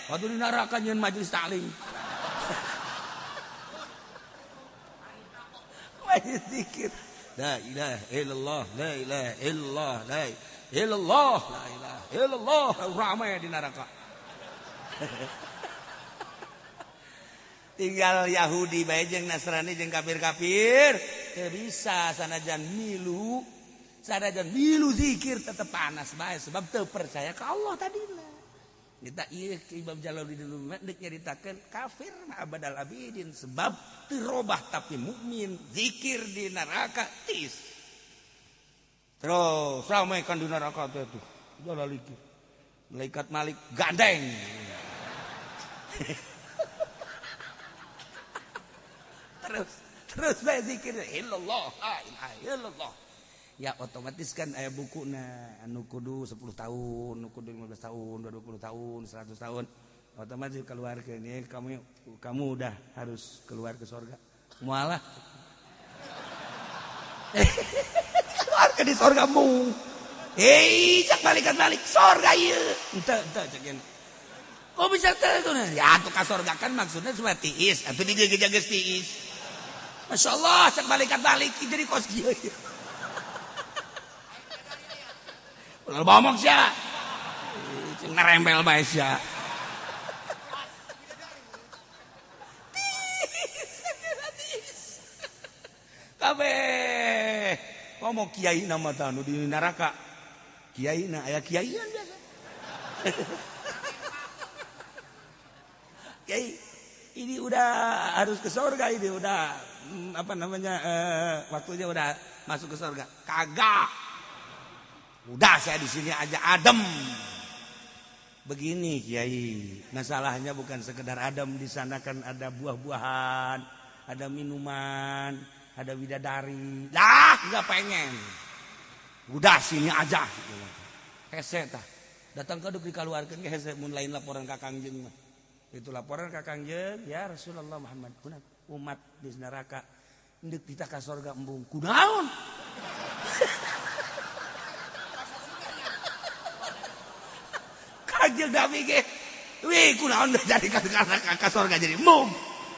waktu di neraka nyeun majelis taklim. Majelis zikir. La ilaha illallah, la ilaha illallah, la ilaha illallah, la ilaha illallah. Ramai di neraka. Tinggal Yahudi bae jeung Nasrani jeung kafir-kafir teu bisa sanajan milu zikir tetep panas bae sebab teu percaya ka Allah tadina. Kita ieu Imam Jalaluddin Rumi deuk nyaritakeun kafir mah abadal abidin sebab teu robah tapi mukmin zikir di neraka tis. Terus ramai kan di neraka teh tuh jalaliki. Malaikat Malik gandeng. Terus bae zikir illallah la ilaha illallah. Ya otomatis kan aya bukuna anu kudu 10 tahun, anu kudu 15 tahun, 20 tahun, 100 tahun. Otomatis keluar ke ini kamu udah harus keluar ke surga. Mualah. Keluar ke di surga mu. Hei, cak balikan balik surga ieu. Henteu cak ieu. Kok bisa teu itu? Ya atuh ka surga kan maksudnya cuma tiis, atuh di dieu geus tiis. Masya Allah, cak balikan balik jadi kos kieu. Ulah ngomong sia. Cing nerembel bae sia. Kabeh ngomong kiai nama tanu di neraka. Kiai na aya kiaian biasa. Kiai ini udah harus ke surga ini udah apa namanya waktunya udah masuk ke surga. Kagak. Udah saya di sini aja adem. Begini kiai, masalahnya bukan sekedar adem, di sana kan ada buah-buahan, ada minuman, ada bidadari. Lah, nggak pengen. Udah sini aja. Hese tah. Datang ka duk dikaluarkeun ge hese mun lain laporan ka Kangjeng mah. Itu laporan ka Kangjeng, ya Rasulullah Muhammad, kunaon umat di neraka deuk ditah ka sorga embung. Kunaon? Kangjeng Nabi ge, wih kunaon jadi ka sorga jadi embung.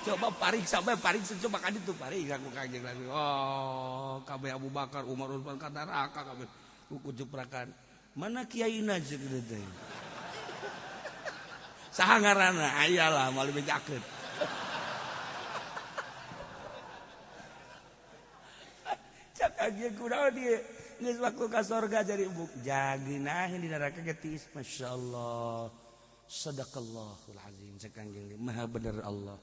Coba pariksa bae pariksa coba ka ditu pariksa ku Kangjeng Nabi. Oh, kabeh Abu Bakar, Umar, Utsman ka neraka kabeh. Ku jeprakan. Mana kiaina jeung teh? Saha ngaranna? Aya lah moal bejakeun. Cak Kangjeng kunaon ieu? Geus waktu ka sorga jadi embung. Jageunah di neraka ge tiis. Masyaallah. Sadaqallahul azim. Cak Kangjeng maha bener Allah.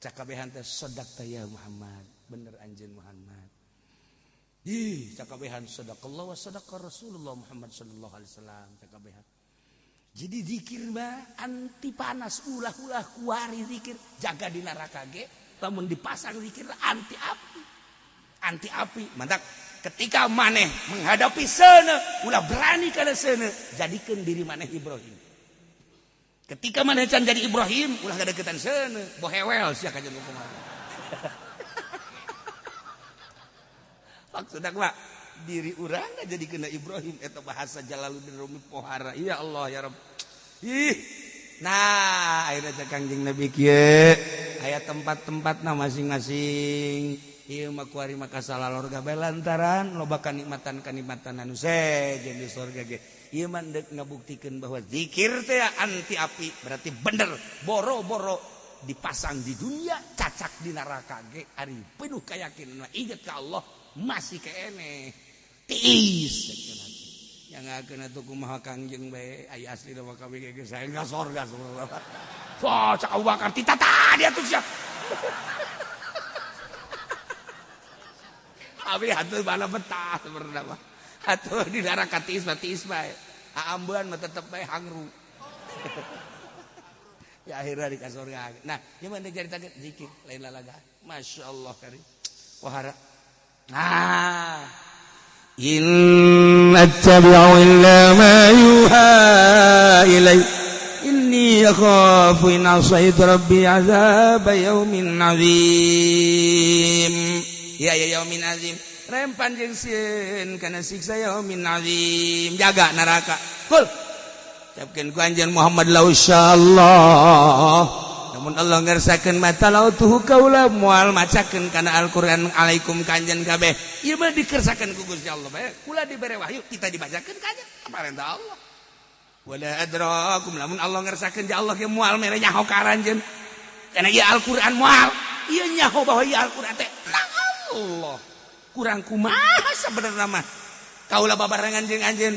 Cak kabehan teh sadaqta ya Muhammad, bener anjeun Muhammad. Ih, cak kabehan sadaqallah wa sadaqa Rasulullah Muhammad sallallahu alaihi wasallam cak kabehan. Jadi zikir mah anti panas, ulah-ulah kuari zikir, jaga di neraka ge lamun dipasang zikir anti api. Anti api, mantak ketika maneh menghadapi seuneu, ulah berani kana seuneu, jadikeun diri maneh Ibrahim. Ketika maneh can jadi Ibrahim, ulah ngadeukeutan seuneu, bohewel sia kajeun kumaha. Maksudna mah diri urang jadi kena Ibrahim eta bahasa Jalaluddin Rumi pohara. Ya Allah ya Rabb. Ih. Nah, ayeuna cek Kangjeng Nabi kieu, aya tempat-tempatna masing-masing. Ieu mah kuari mah kasalalorga bae lantaran loba kanikmatan-kanikmatan anu sejen di sorga ge. Ieu mah deuk ngabuktikeun bahwa zikir teh anti api, berarti bener boro-boro dipasang di dunia cacak di neraka ge ari penuh keyakinan inget ka Allah masih keneh tiis yang ngakeun atuh kumaha Kangjeng bae aya asli mah kabeh ge saya ka sorga sebenarnya. Wah, cak Abu Bakar titata dia tuh siap. Abi atuh bala betah sebenarnya mah. Atuh di neraka tiis mah tiis bae. Aambean mah tetep bae hangru. Ya akhirnya di kasurga. Nah, ieu mah dicaritakeun zikir lain lalaga. Masyaallah kari. Wahara. Nah, in attabi'u illa ma yuha ilai. Inni akhafu in 'asaitu rabbi 'adzaba yaumin 'adzim. Ya ya yaumin azim. Rempan jeung sieun kana siksa yaumin azim. Jaga neraka. Kul. Ucapkeun ku anjeun Muhammad la insyaallah. Namun Allah ngersakeun mata lautuhu kaula moal macakeun kana Al-Qur'an alaikum ka anjeun kabeh. Ieu mah dikersakeun ku Gusti Allah bae. Kula dibere wahyu kita dibacakeun ka anjeun. Parentah Allah. Wala adrakum lamun Allah ngersakeun ja Allah ge moal mere nyaho ka aranjeun. Kana ieu Al-Qur'an moal. Ieu nyaho bahwa ieu Al-Qur'an teh Allah kurang kumaha sebenarnya mah kaula babarengan jeung anjeun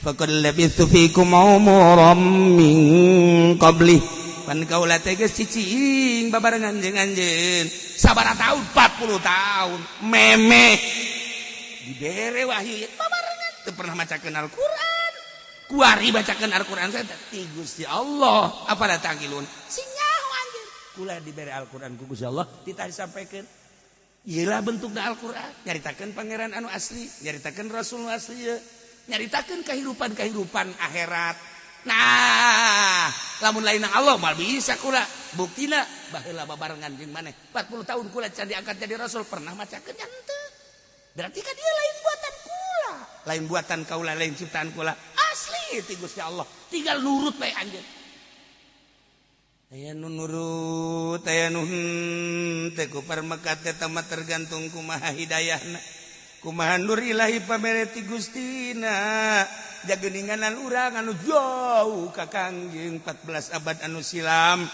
faqad labithu fikum umuran min qabli pan kaula teh geus cicing babarengan jeung anjeun sabaraha tahun 40 tahun memeh dibere wahyu babarengan teu pernah macakeun Al-Qur'an kuari bacakeun Al-Qur'an teh ti Gusti Allah afala taqilun sing nyaho anjeun kula dibere Al-Qur'an ku Gusti Allah ditah disampaikan. Iyalah bentukna Al-Qur'an, nyaritakeun pangeran anu asli, nyaritakeun rasul nu asli, nyaritakeun kehidupan-kehidupan akhirat. Nah, lamun lain Allah moal bisa kula. Buktina baheula babarengan jeung maneh 40 tahun kula can diangkat jadi rasul pernah macakeun nya henteu. Berarti kan dia lain buatan kula, lain buatan kaula, lain ciptaan kula. Asli ti Gusti Allah. Tinggal nurut bae anjeun. Aya nu nurut, aya nu henteu ku parmekat eta mah tergantung kumaha hidayahna. Kumaha nur ilahi pamere ti Gustina. Jageuninganan urang anu jauh ka Kangjeng 14 abad anu silam.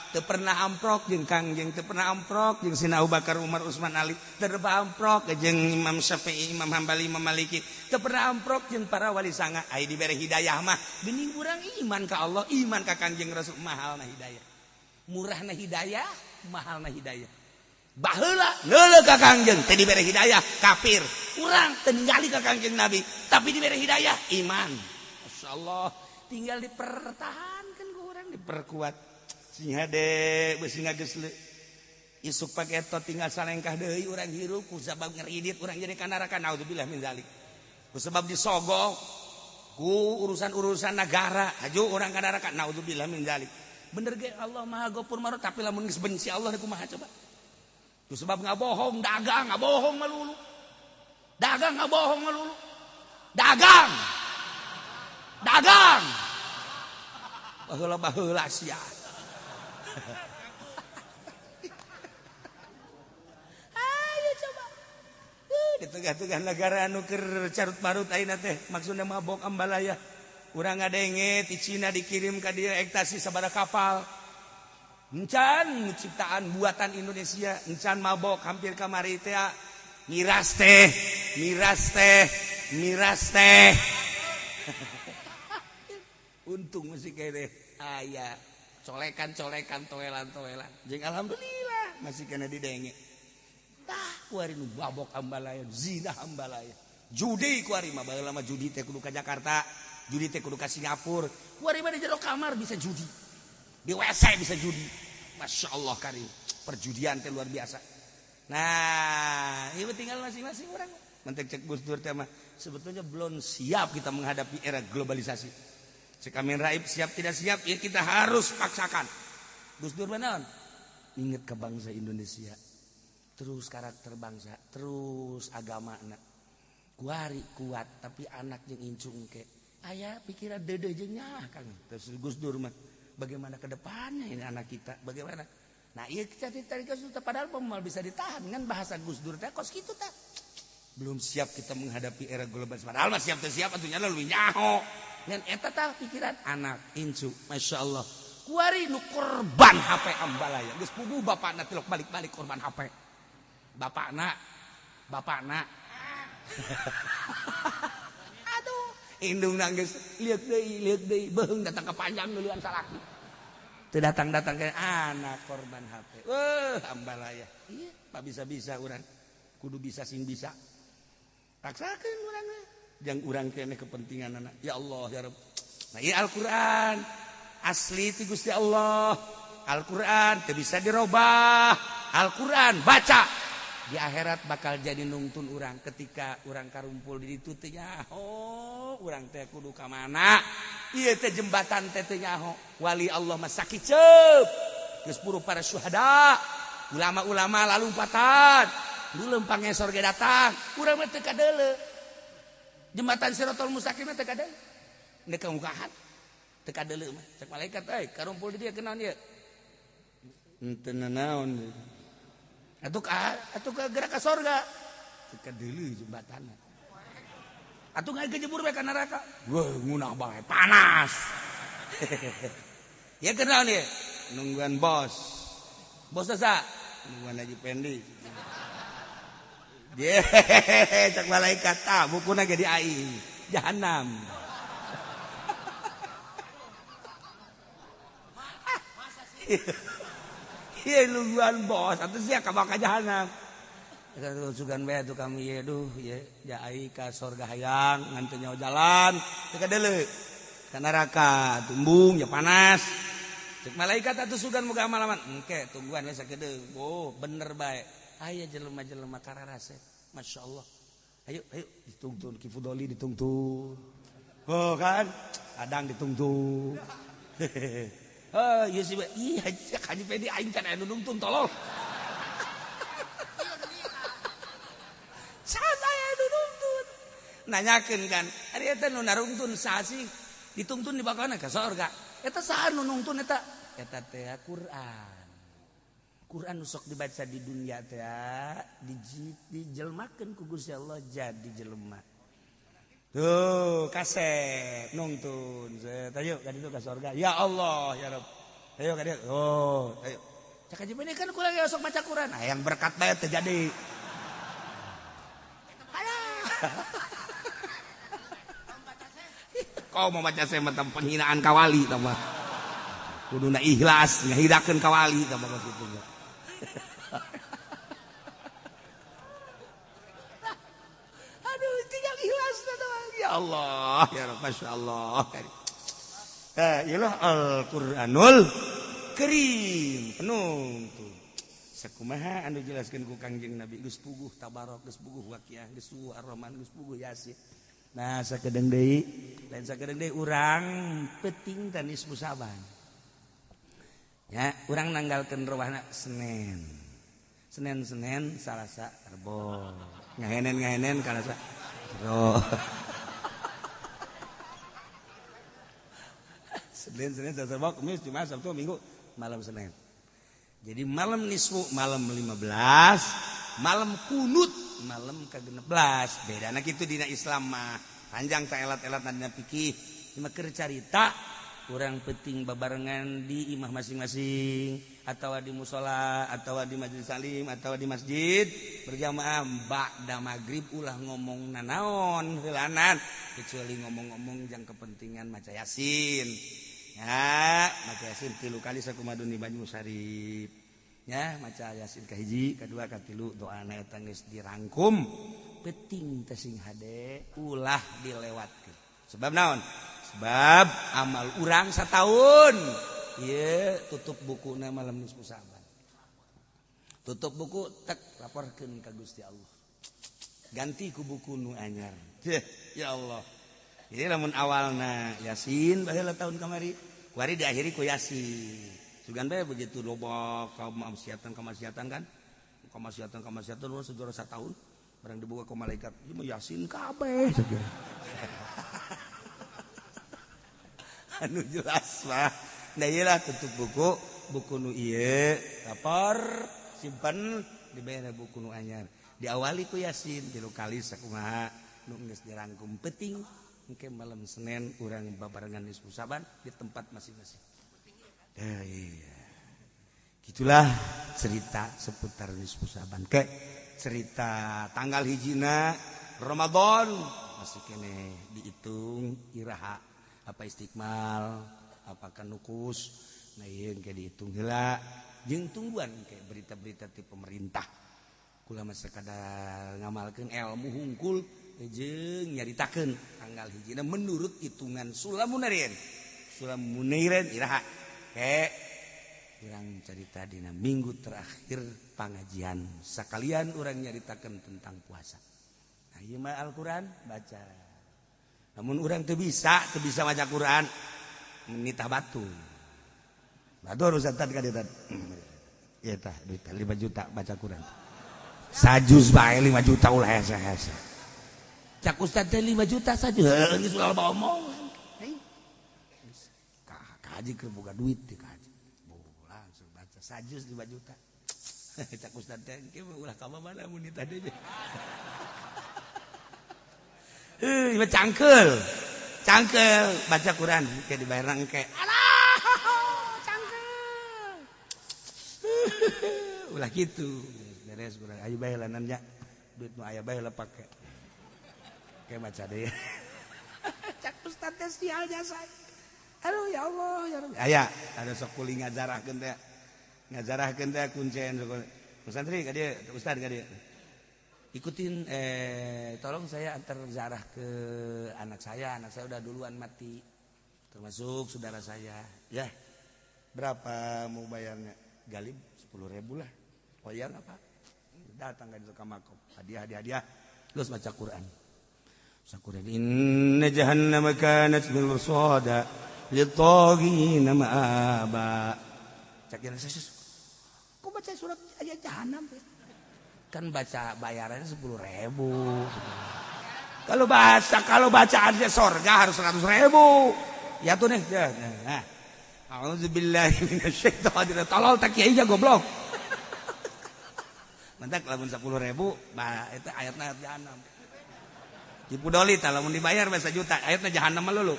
Teu pernah amprok jeung Kangjeng, teu pernah amprok jeung Sina Abu Bakar, Umar, Utsman, Ali, teu pernah amprok jeung Imam Syafi'i, Imam Hambali, Imam Maliki, teu pernah amprok jeung para wali sanga. Ai dibere hidayah mah geuning urang iman ka Allah, iman ka Kangjeng Rasul, mahalna hidayah. Murahna hidayah, mahalna hidayah. Baheula neuleuh ka Kangjeng teu dibere hidayah, kafir. Urang teu ningali ka Kangjeng Nabi, tapi dibere hidayah iman. Masyaallah, tinggal dipertahankan ku urang, diperkuat. Sing hade beusi ngageus isuk paketo tinggal salengkah deui urang hirup ku sabab ngeridit urang jadi ka neraka naudzubillah min zalik. Ku sebab disogok Ku urusan-urusan negara haju urang ka neraka naudzubillah min dzalik. Bener ge Allah Maha Ghafur Maha, tapi lamun geus benci Allah kumaha coba? Ku sebab ngabohong, dagang ngabohong melulu. Dagang ngabohong melulu. Dagang. Dagang. Baheula-baheula sia. Ayo coba. Di tengah-tengah negara anu keur carut marut ayeuna teh maksudna mabok ambalaya. Urang ngadenge ti Cina dikirim ka dieu ekstasi sabaraha kapal. Encan ciptaan buatan Indonesia, encan mabok hampir kamari teh miras teh, miras teh, miras teh. Untung masih kene aya colekan-colekan toelan-toelan. Jeung alhamdulillah masih kena didenge. Tah kuari nu babok ambalaya, zina ambalaya. Judi kuari mah baheula mah judi teh kudu ka Jakarta, judi teh kudu ka Singapura. Kuari mah di jero kamar bisa judi. Di WC bisa judi. Masya Allah karim. Perjudian teh luar biasa. Nah, ieu tinggal masing-masing orang. Mentek cek Gus Dur teh mah sebetulnya belum siap kita menghadapi era globalisasi. Cek Amin Raib siap tidak siap ya kita harus paksakan. Gus Dur mah naon? Ingat ke bangsa Indonesia. Terus karakter bangsa, terus agama anak. Kuari kuat tapi anak jeung incung ke. Aya pikiran deudeuh jeung nyaah Kang. Terus Gus Dur mah bagaimana ke depannya ini anak kita? Bagaimana? Nah, ieu kita ditarik ke situ padahal moal bisa ditahan kan bahasa Gus Dur teh kos kitu tah. Belum siap kita menghadapi era global. Padahal mah siap teh siap atuh nya leuwih nyaho. Ngan eta tah pikiran anak incu, Masya Allah. Kuari nu korban HP ambalaya. Geus puguh bapakna tilok balik-balik korban HP. Bapakna, bapakna. Aduh, indung nangis, lihat deui, beuheung datang ke panjang duluan salaki. Teu datang-datang ke anak korban HP. Wah, ambalaya. Iya, pak bisa-bisa urang. Kudu bisa sing bisa. Paksakeun urang mah. Jang urang keneh kepentingan anak. Ya Allah ya Rabb. Nah, ieu Al-Qur'an. Asli ti Gusti Allah. Al-Qur'an teu bisa dirobah. Al-Qur'an baca. Di akhirat bakal jadi nungtun urang ketika urang karumpul di ditu teh nyaho urang teh kudu ka mana ieu teh jembatan teh teu nyaho wali Allah mah sakiceup geus puru para syuhada ulama-ulama lalumpatan dulu pangesor ge datang urang mah teu kadeuleu jembatan Siratal Mustaqim mah teu kadeuleu neuk ka mukahan teu kadeuleu mah cek malaikat euy karumpul di dieu kunaon ieu henteu nanaon atuh ka gerak ka sorga teu kadeuleu jembatanna atuh ngajebur bae ka neraka wah ngunah bae panas ya kunaon ieu nungguan bos bos sa nungguan Haji Pendi ye cek malaikat tah bukuna ge di aing jahanam ieu nungguan bos atuh sia ka baka jahanam eta sugan bae atuh kami ieu duh ye ja ai ka sorga hayang ngan teu nyaho jalan teu kadeuleu ka neraka tumbung ya panas cek malaikat atuh sugan moga amalaman engke tungguan we sakedeung oh bener bae aya jelema-jelema kararase Masya Allah ayo ayo ditungtun Ki Fudoli ditungtun oh kan adang ditungtun oh ieu sih ih Haji Pedi aing can aya nu nungtun tolol can aya nu nungtun nanyakeun kan ari eta nu narungtun saha sih ditungtun di bakana ka sorga eta saha nu nungtun eta eta teh Quran Quran sok dibaca di dunia teh dijelmakeun ku Gusti Allah jadi jelema. Tuh kasep nungtun set ayo ka ditu ka sorga. Ya Allah ya Rabb. Ayo ka dieu. Oh, ayo. Cak Haji Pedi kan kurang sok baca Quran. Nah, yang berkat bae teu jadi. Kau mau baca saya mah penghinaan ka wali tah mah. Kuduna ikhlas ngahidakeun ka wali tah mah kitu. Aduh, tinggal ikhlas doang. Ya Allah, ya Rabb, Masya Allah. Iyalah Al-Qur'anul Karim penuh tuh. Sakumaha anu jelaskeun ku Kangjeng Nabi geus puguh tabarok, geus puguh waqiah, geus puguh Ar-Rahman, geus puguh Yasin. Nah sakedeung deui, lain sakedeung deui urang peuting teh nisfu Sa'ban. Ya, urang nanggalkeun rewahna Senin. Senin Senin Salasa Rebo. Ngahenen-ngahenen Kalasa Rebo. Senin Senin Selasa Rebo, Kamis, Jumat, Sabtu, Minggu, malam Senin. Jadi malam nisfu malam 15, malam kunut malam ke-16. Bedana kitu dina Islam mah. Panjang tak elat-elat dina fikih. Cuma keur carita urang penting babarengan di imah masing-masing atau di musola atau di majelis salim atau di masjid berjamaah ba'da maghrib ulah ngomong nanaon heulanan kecuali ngomong-ngomong jang kepentingan maca Yasin. Ya, maca Yasin 3 kali sakumadun di Banyu Sarip. Ya, maca Yasin kahiji, kadua, katilu doana eta geus dirangkum. Penting teh sing hade ulah dilewatkeun. Sebab naon? Sebab amal urang sataun. Ieu tutup bukuna malam nisfu Sa'ban. Tutup buku tek laporkeun ka Gusti Allah. Ganti ku buku nu anyar. Ya Allah. Jadi lamun awalna Yasin baheula tahun kamari, kuari diakhiri ku Yasin. Sugan bae begitu loba kamaksiatan kan? Kamaksiatan sejarah satahun barang dibuka ku malaikat, ieu mah Yasin kabeh. Anu jelas mah. Nah ieu lah tutup buku, buku nu ieu lapor simpen dibayar buku nu anyar. Diawali ku Yasin 3 kali sakumaha nu geus dirangkum penting. Engke malam Senin urang babarengan nisfu Sa'ban di tempat masing-masing. Iya. Gitulah cerita seputar nisfu Sa'ban. Ke cerita tanggal hijina Ramadan masih kene dihitung iraha apa istiqmal apakah nukus. Nah ieu engke dihitung heula jeung tungguan engke berita-berita ti pemerintah. Kula mah sakadar ngamalkeun ilmu hungkul jeung nyaritakeun tanggal hijina menurut hitungan Sulamunairin. Sulamunairin iraha. Ke urang carita dina minggu terakhir pangajian sakalian urang nyaritakeun tentang puasa. Nah ieu mah Al-Qur'an baca. Namun urang teu bisa maca Qur'an menitah batu. Batu urusan tadi ka dieu tadi. Ieu tah duit 5 juta baca Qur'an. Sajuz bae 5 juta ulah hese-hese. Cak ustad teh 5 juta saja. Heuh geus ulah loba omongan. Kaji keur boga duit teh kaji. Langsung baca sajuz 5 juta. Cak ustad teh engke ulah ka mana mun nitah deui. Heuh, cangkeul. Cangkeul baca Quran ke dibayar engke. Alah, cangkeul. Ulah kitu. Beres urang ayo bae lanan nya. Duit nu aya bae lah pake. Kayak baca deh. Cak ustad teh sial jasa. Aduh ya Allah ya Rabbi. Aya ada sok kuling ngajarahkeun teh. Ngajarahkeun teh kuncen sok. Santri ka dieu, ustad ka dieu. Ikutin tolong saya antar zarah ke anak saya udah duluan mati. Termasuk saudara saya. Ya. Berapa mau bayarnya? Galib 10.000 lah. Oh iya enggak, Pak? Datang ka makom. Hadiah. Terus baca Quran. Sakuran inna jahannama kanat mirsada litaghina ma'aba. Cak saya, kok baca surat ayat jahanam? Kan baca bayarannya 10.000. Kalau bacaannya sorga harus 100.000. Ya tuh nih. Nah. A'udzubillahi minasyaitonir rajim. Tolol tak kiai goblok. Mentak lamun 10.000, bah itu ayatna ayat jahanam. Tipu doli tah lamun dibayar bisa juta, ayatna jahanam mah lulu.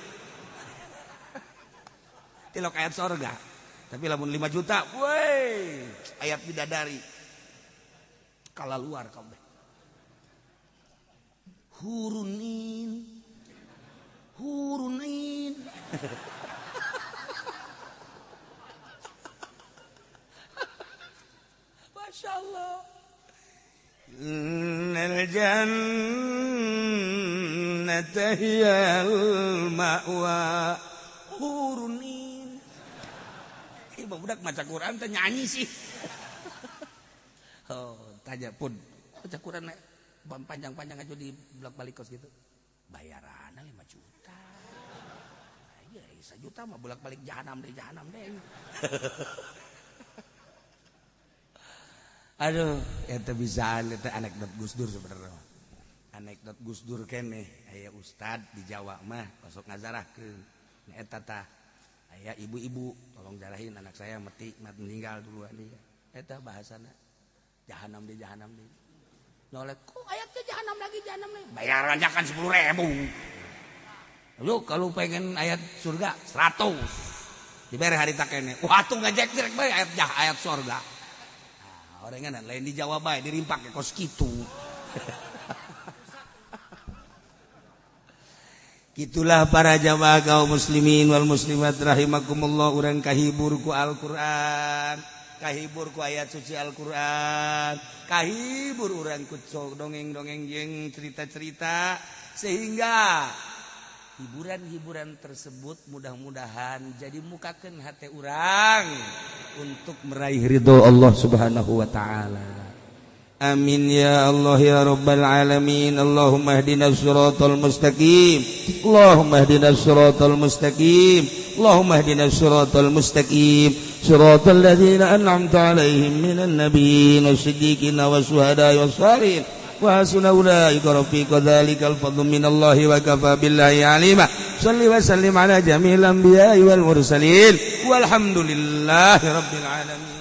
Tilok ayat sorga. Tapi lamun 5 juta, woi, ayat bidadari. Kala luar kabeh. Hurunin. Hurunin. Masya Allah. Innal jannata hiyal ma'wa. Hurunin. Budak maca Quran teh nyanyi sih. Oh, tanya pun baca Quran panjang-panjang aja di blok balik kos gitu. Bayaranna 5 juta. Iya, 1 juta mah bolak-balik jahanam deh, jahanam deh. Aduh, eta bisa eta anekdot Gus Dur sebenarnya. Anekdot Gus Dur keneh aya ustad di Jawa mah osok ngazarahkeun. Eta tah aya ibu-ibu tolong jarahin anak saya mati meninggal duluan dia. Eta bahasana jahanam deh jahanam deh. Nyolek kok ayatnya jahanam lagi jahanam lagi. Bayarannya kan 10.000. Lu kalau pengen ayat surga 100. Dibere harita keneh. Wah atuh ngajek direk bae ayat jah ayat surga. Nah, orengan lain di Jawa bae dirimpak ke kos kitu. Itulah para jamaah kaum muslimin wal muslimat rahimakumullah, urang kahibur ku Al-Qur'an, kahibur ku ayat suci Al-Qur'an, kahibur urang ku dongeng-dongeng jeung cerita-cerita, sehingga hiburan-hiburan tersebut mudah-mudahan jadi mukakeun hate urang untuk meraih ridho Allah Subhanahu wa taala. Amin ya Allah ya Rabbal alamin. Allahumma ihdinas siratal mustaqim. Allahumma ihdinas siratal mustaqim. Allahumma ihdinas siratal mustaqim. Siratal ladzina an'amta 'alaihim minan nabiyyin wash-shiddiqin wasyuhada'i wash-shalihin. Wa hasuna ulaika rafiqa. Dzalikal fadlu minallahi wa kafa billahi alima. Shalli wa sallim ala jami'il anbiya'i wal mursalin. Walhamdulillahi rabbil alamin.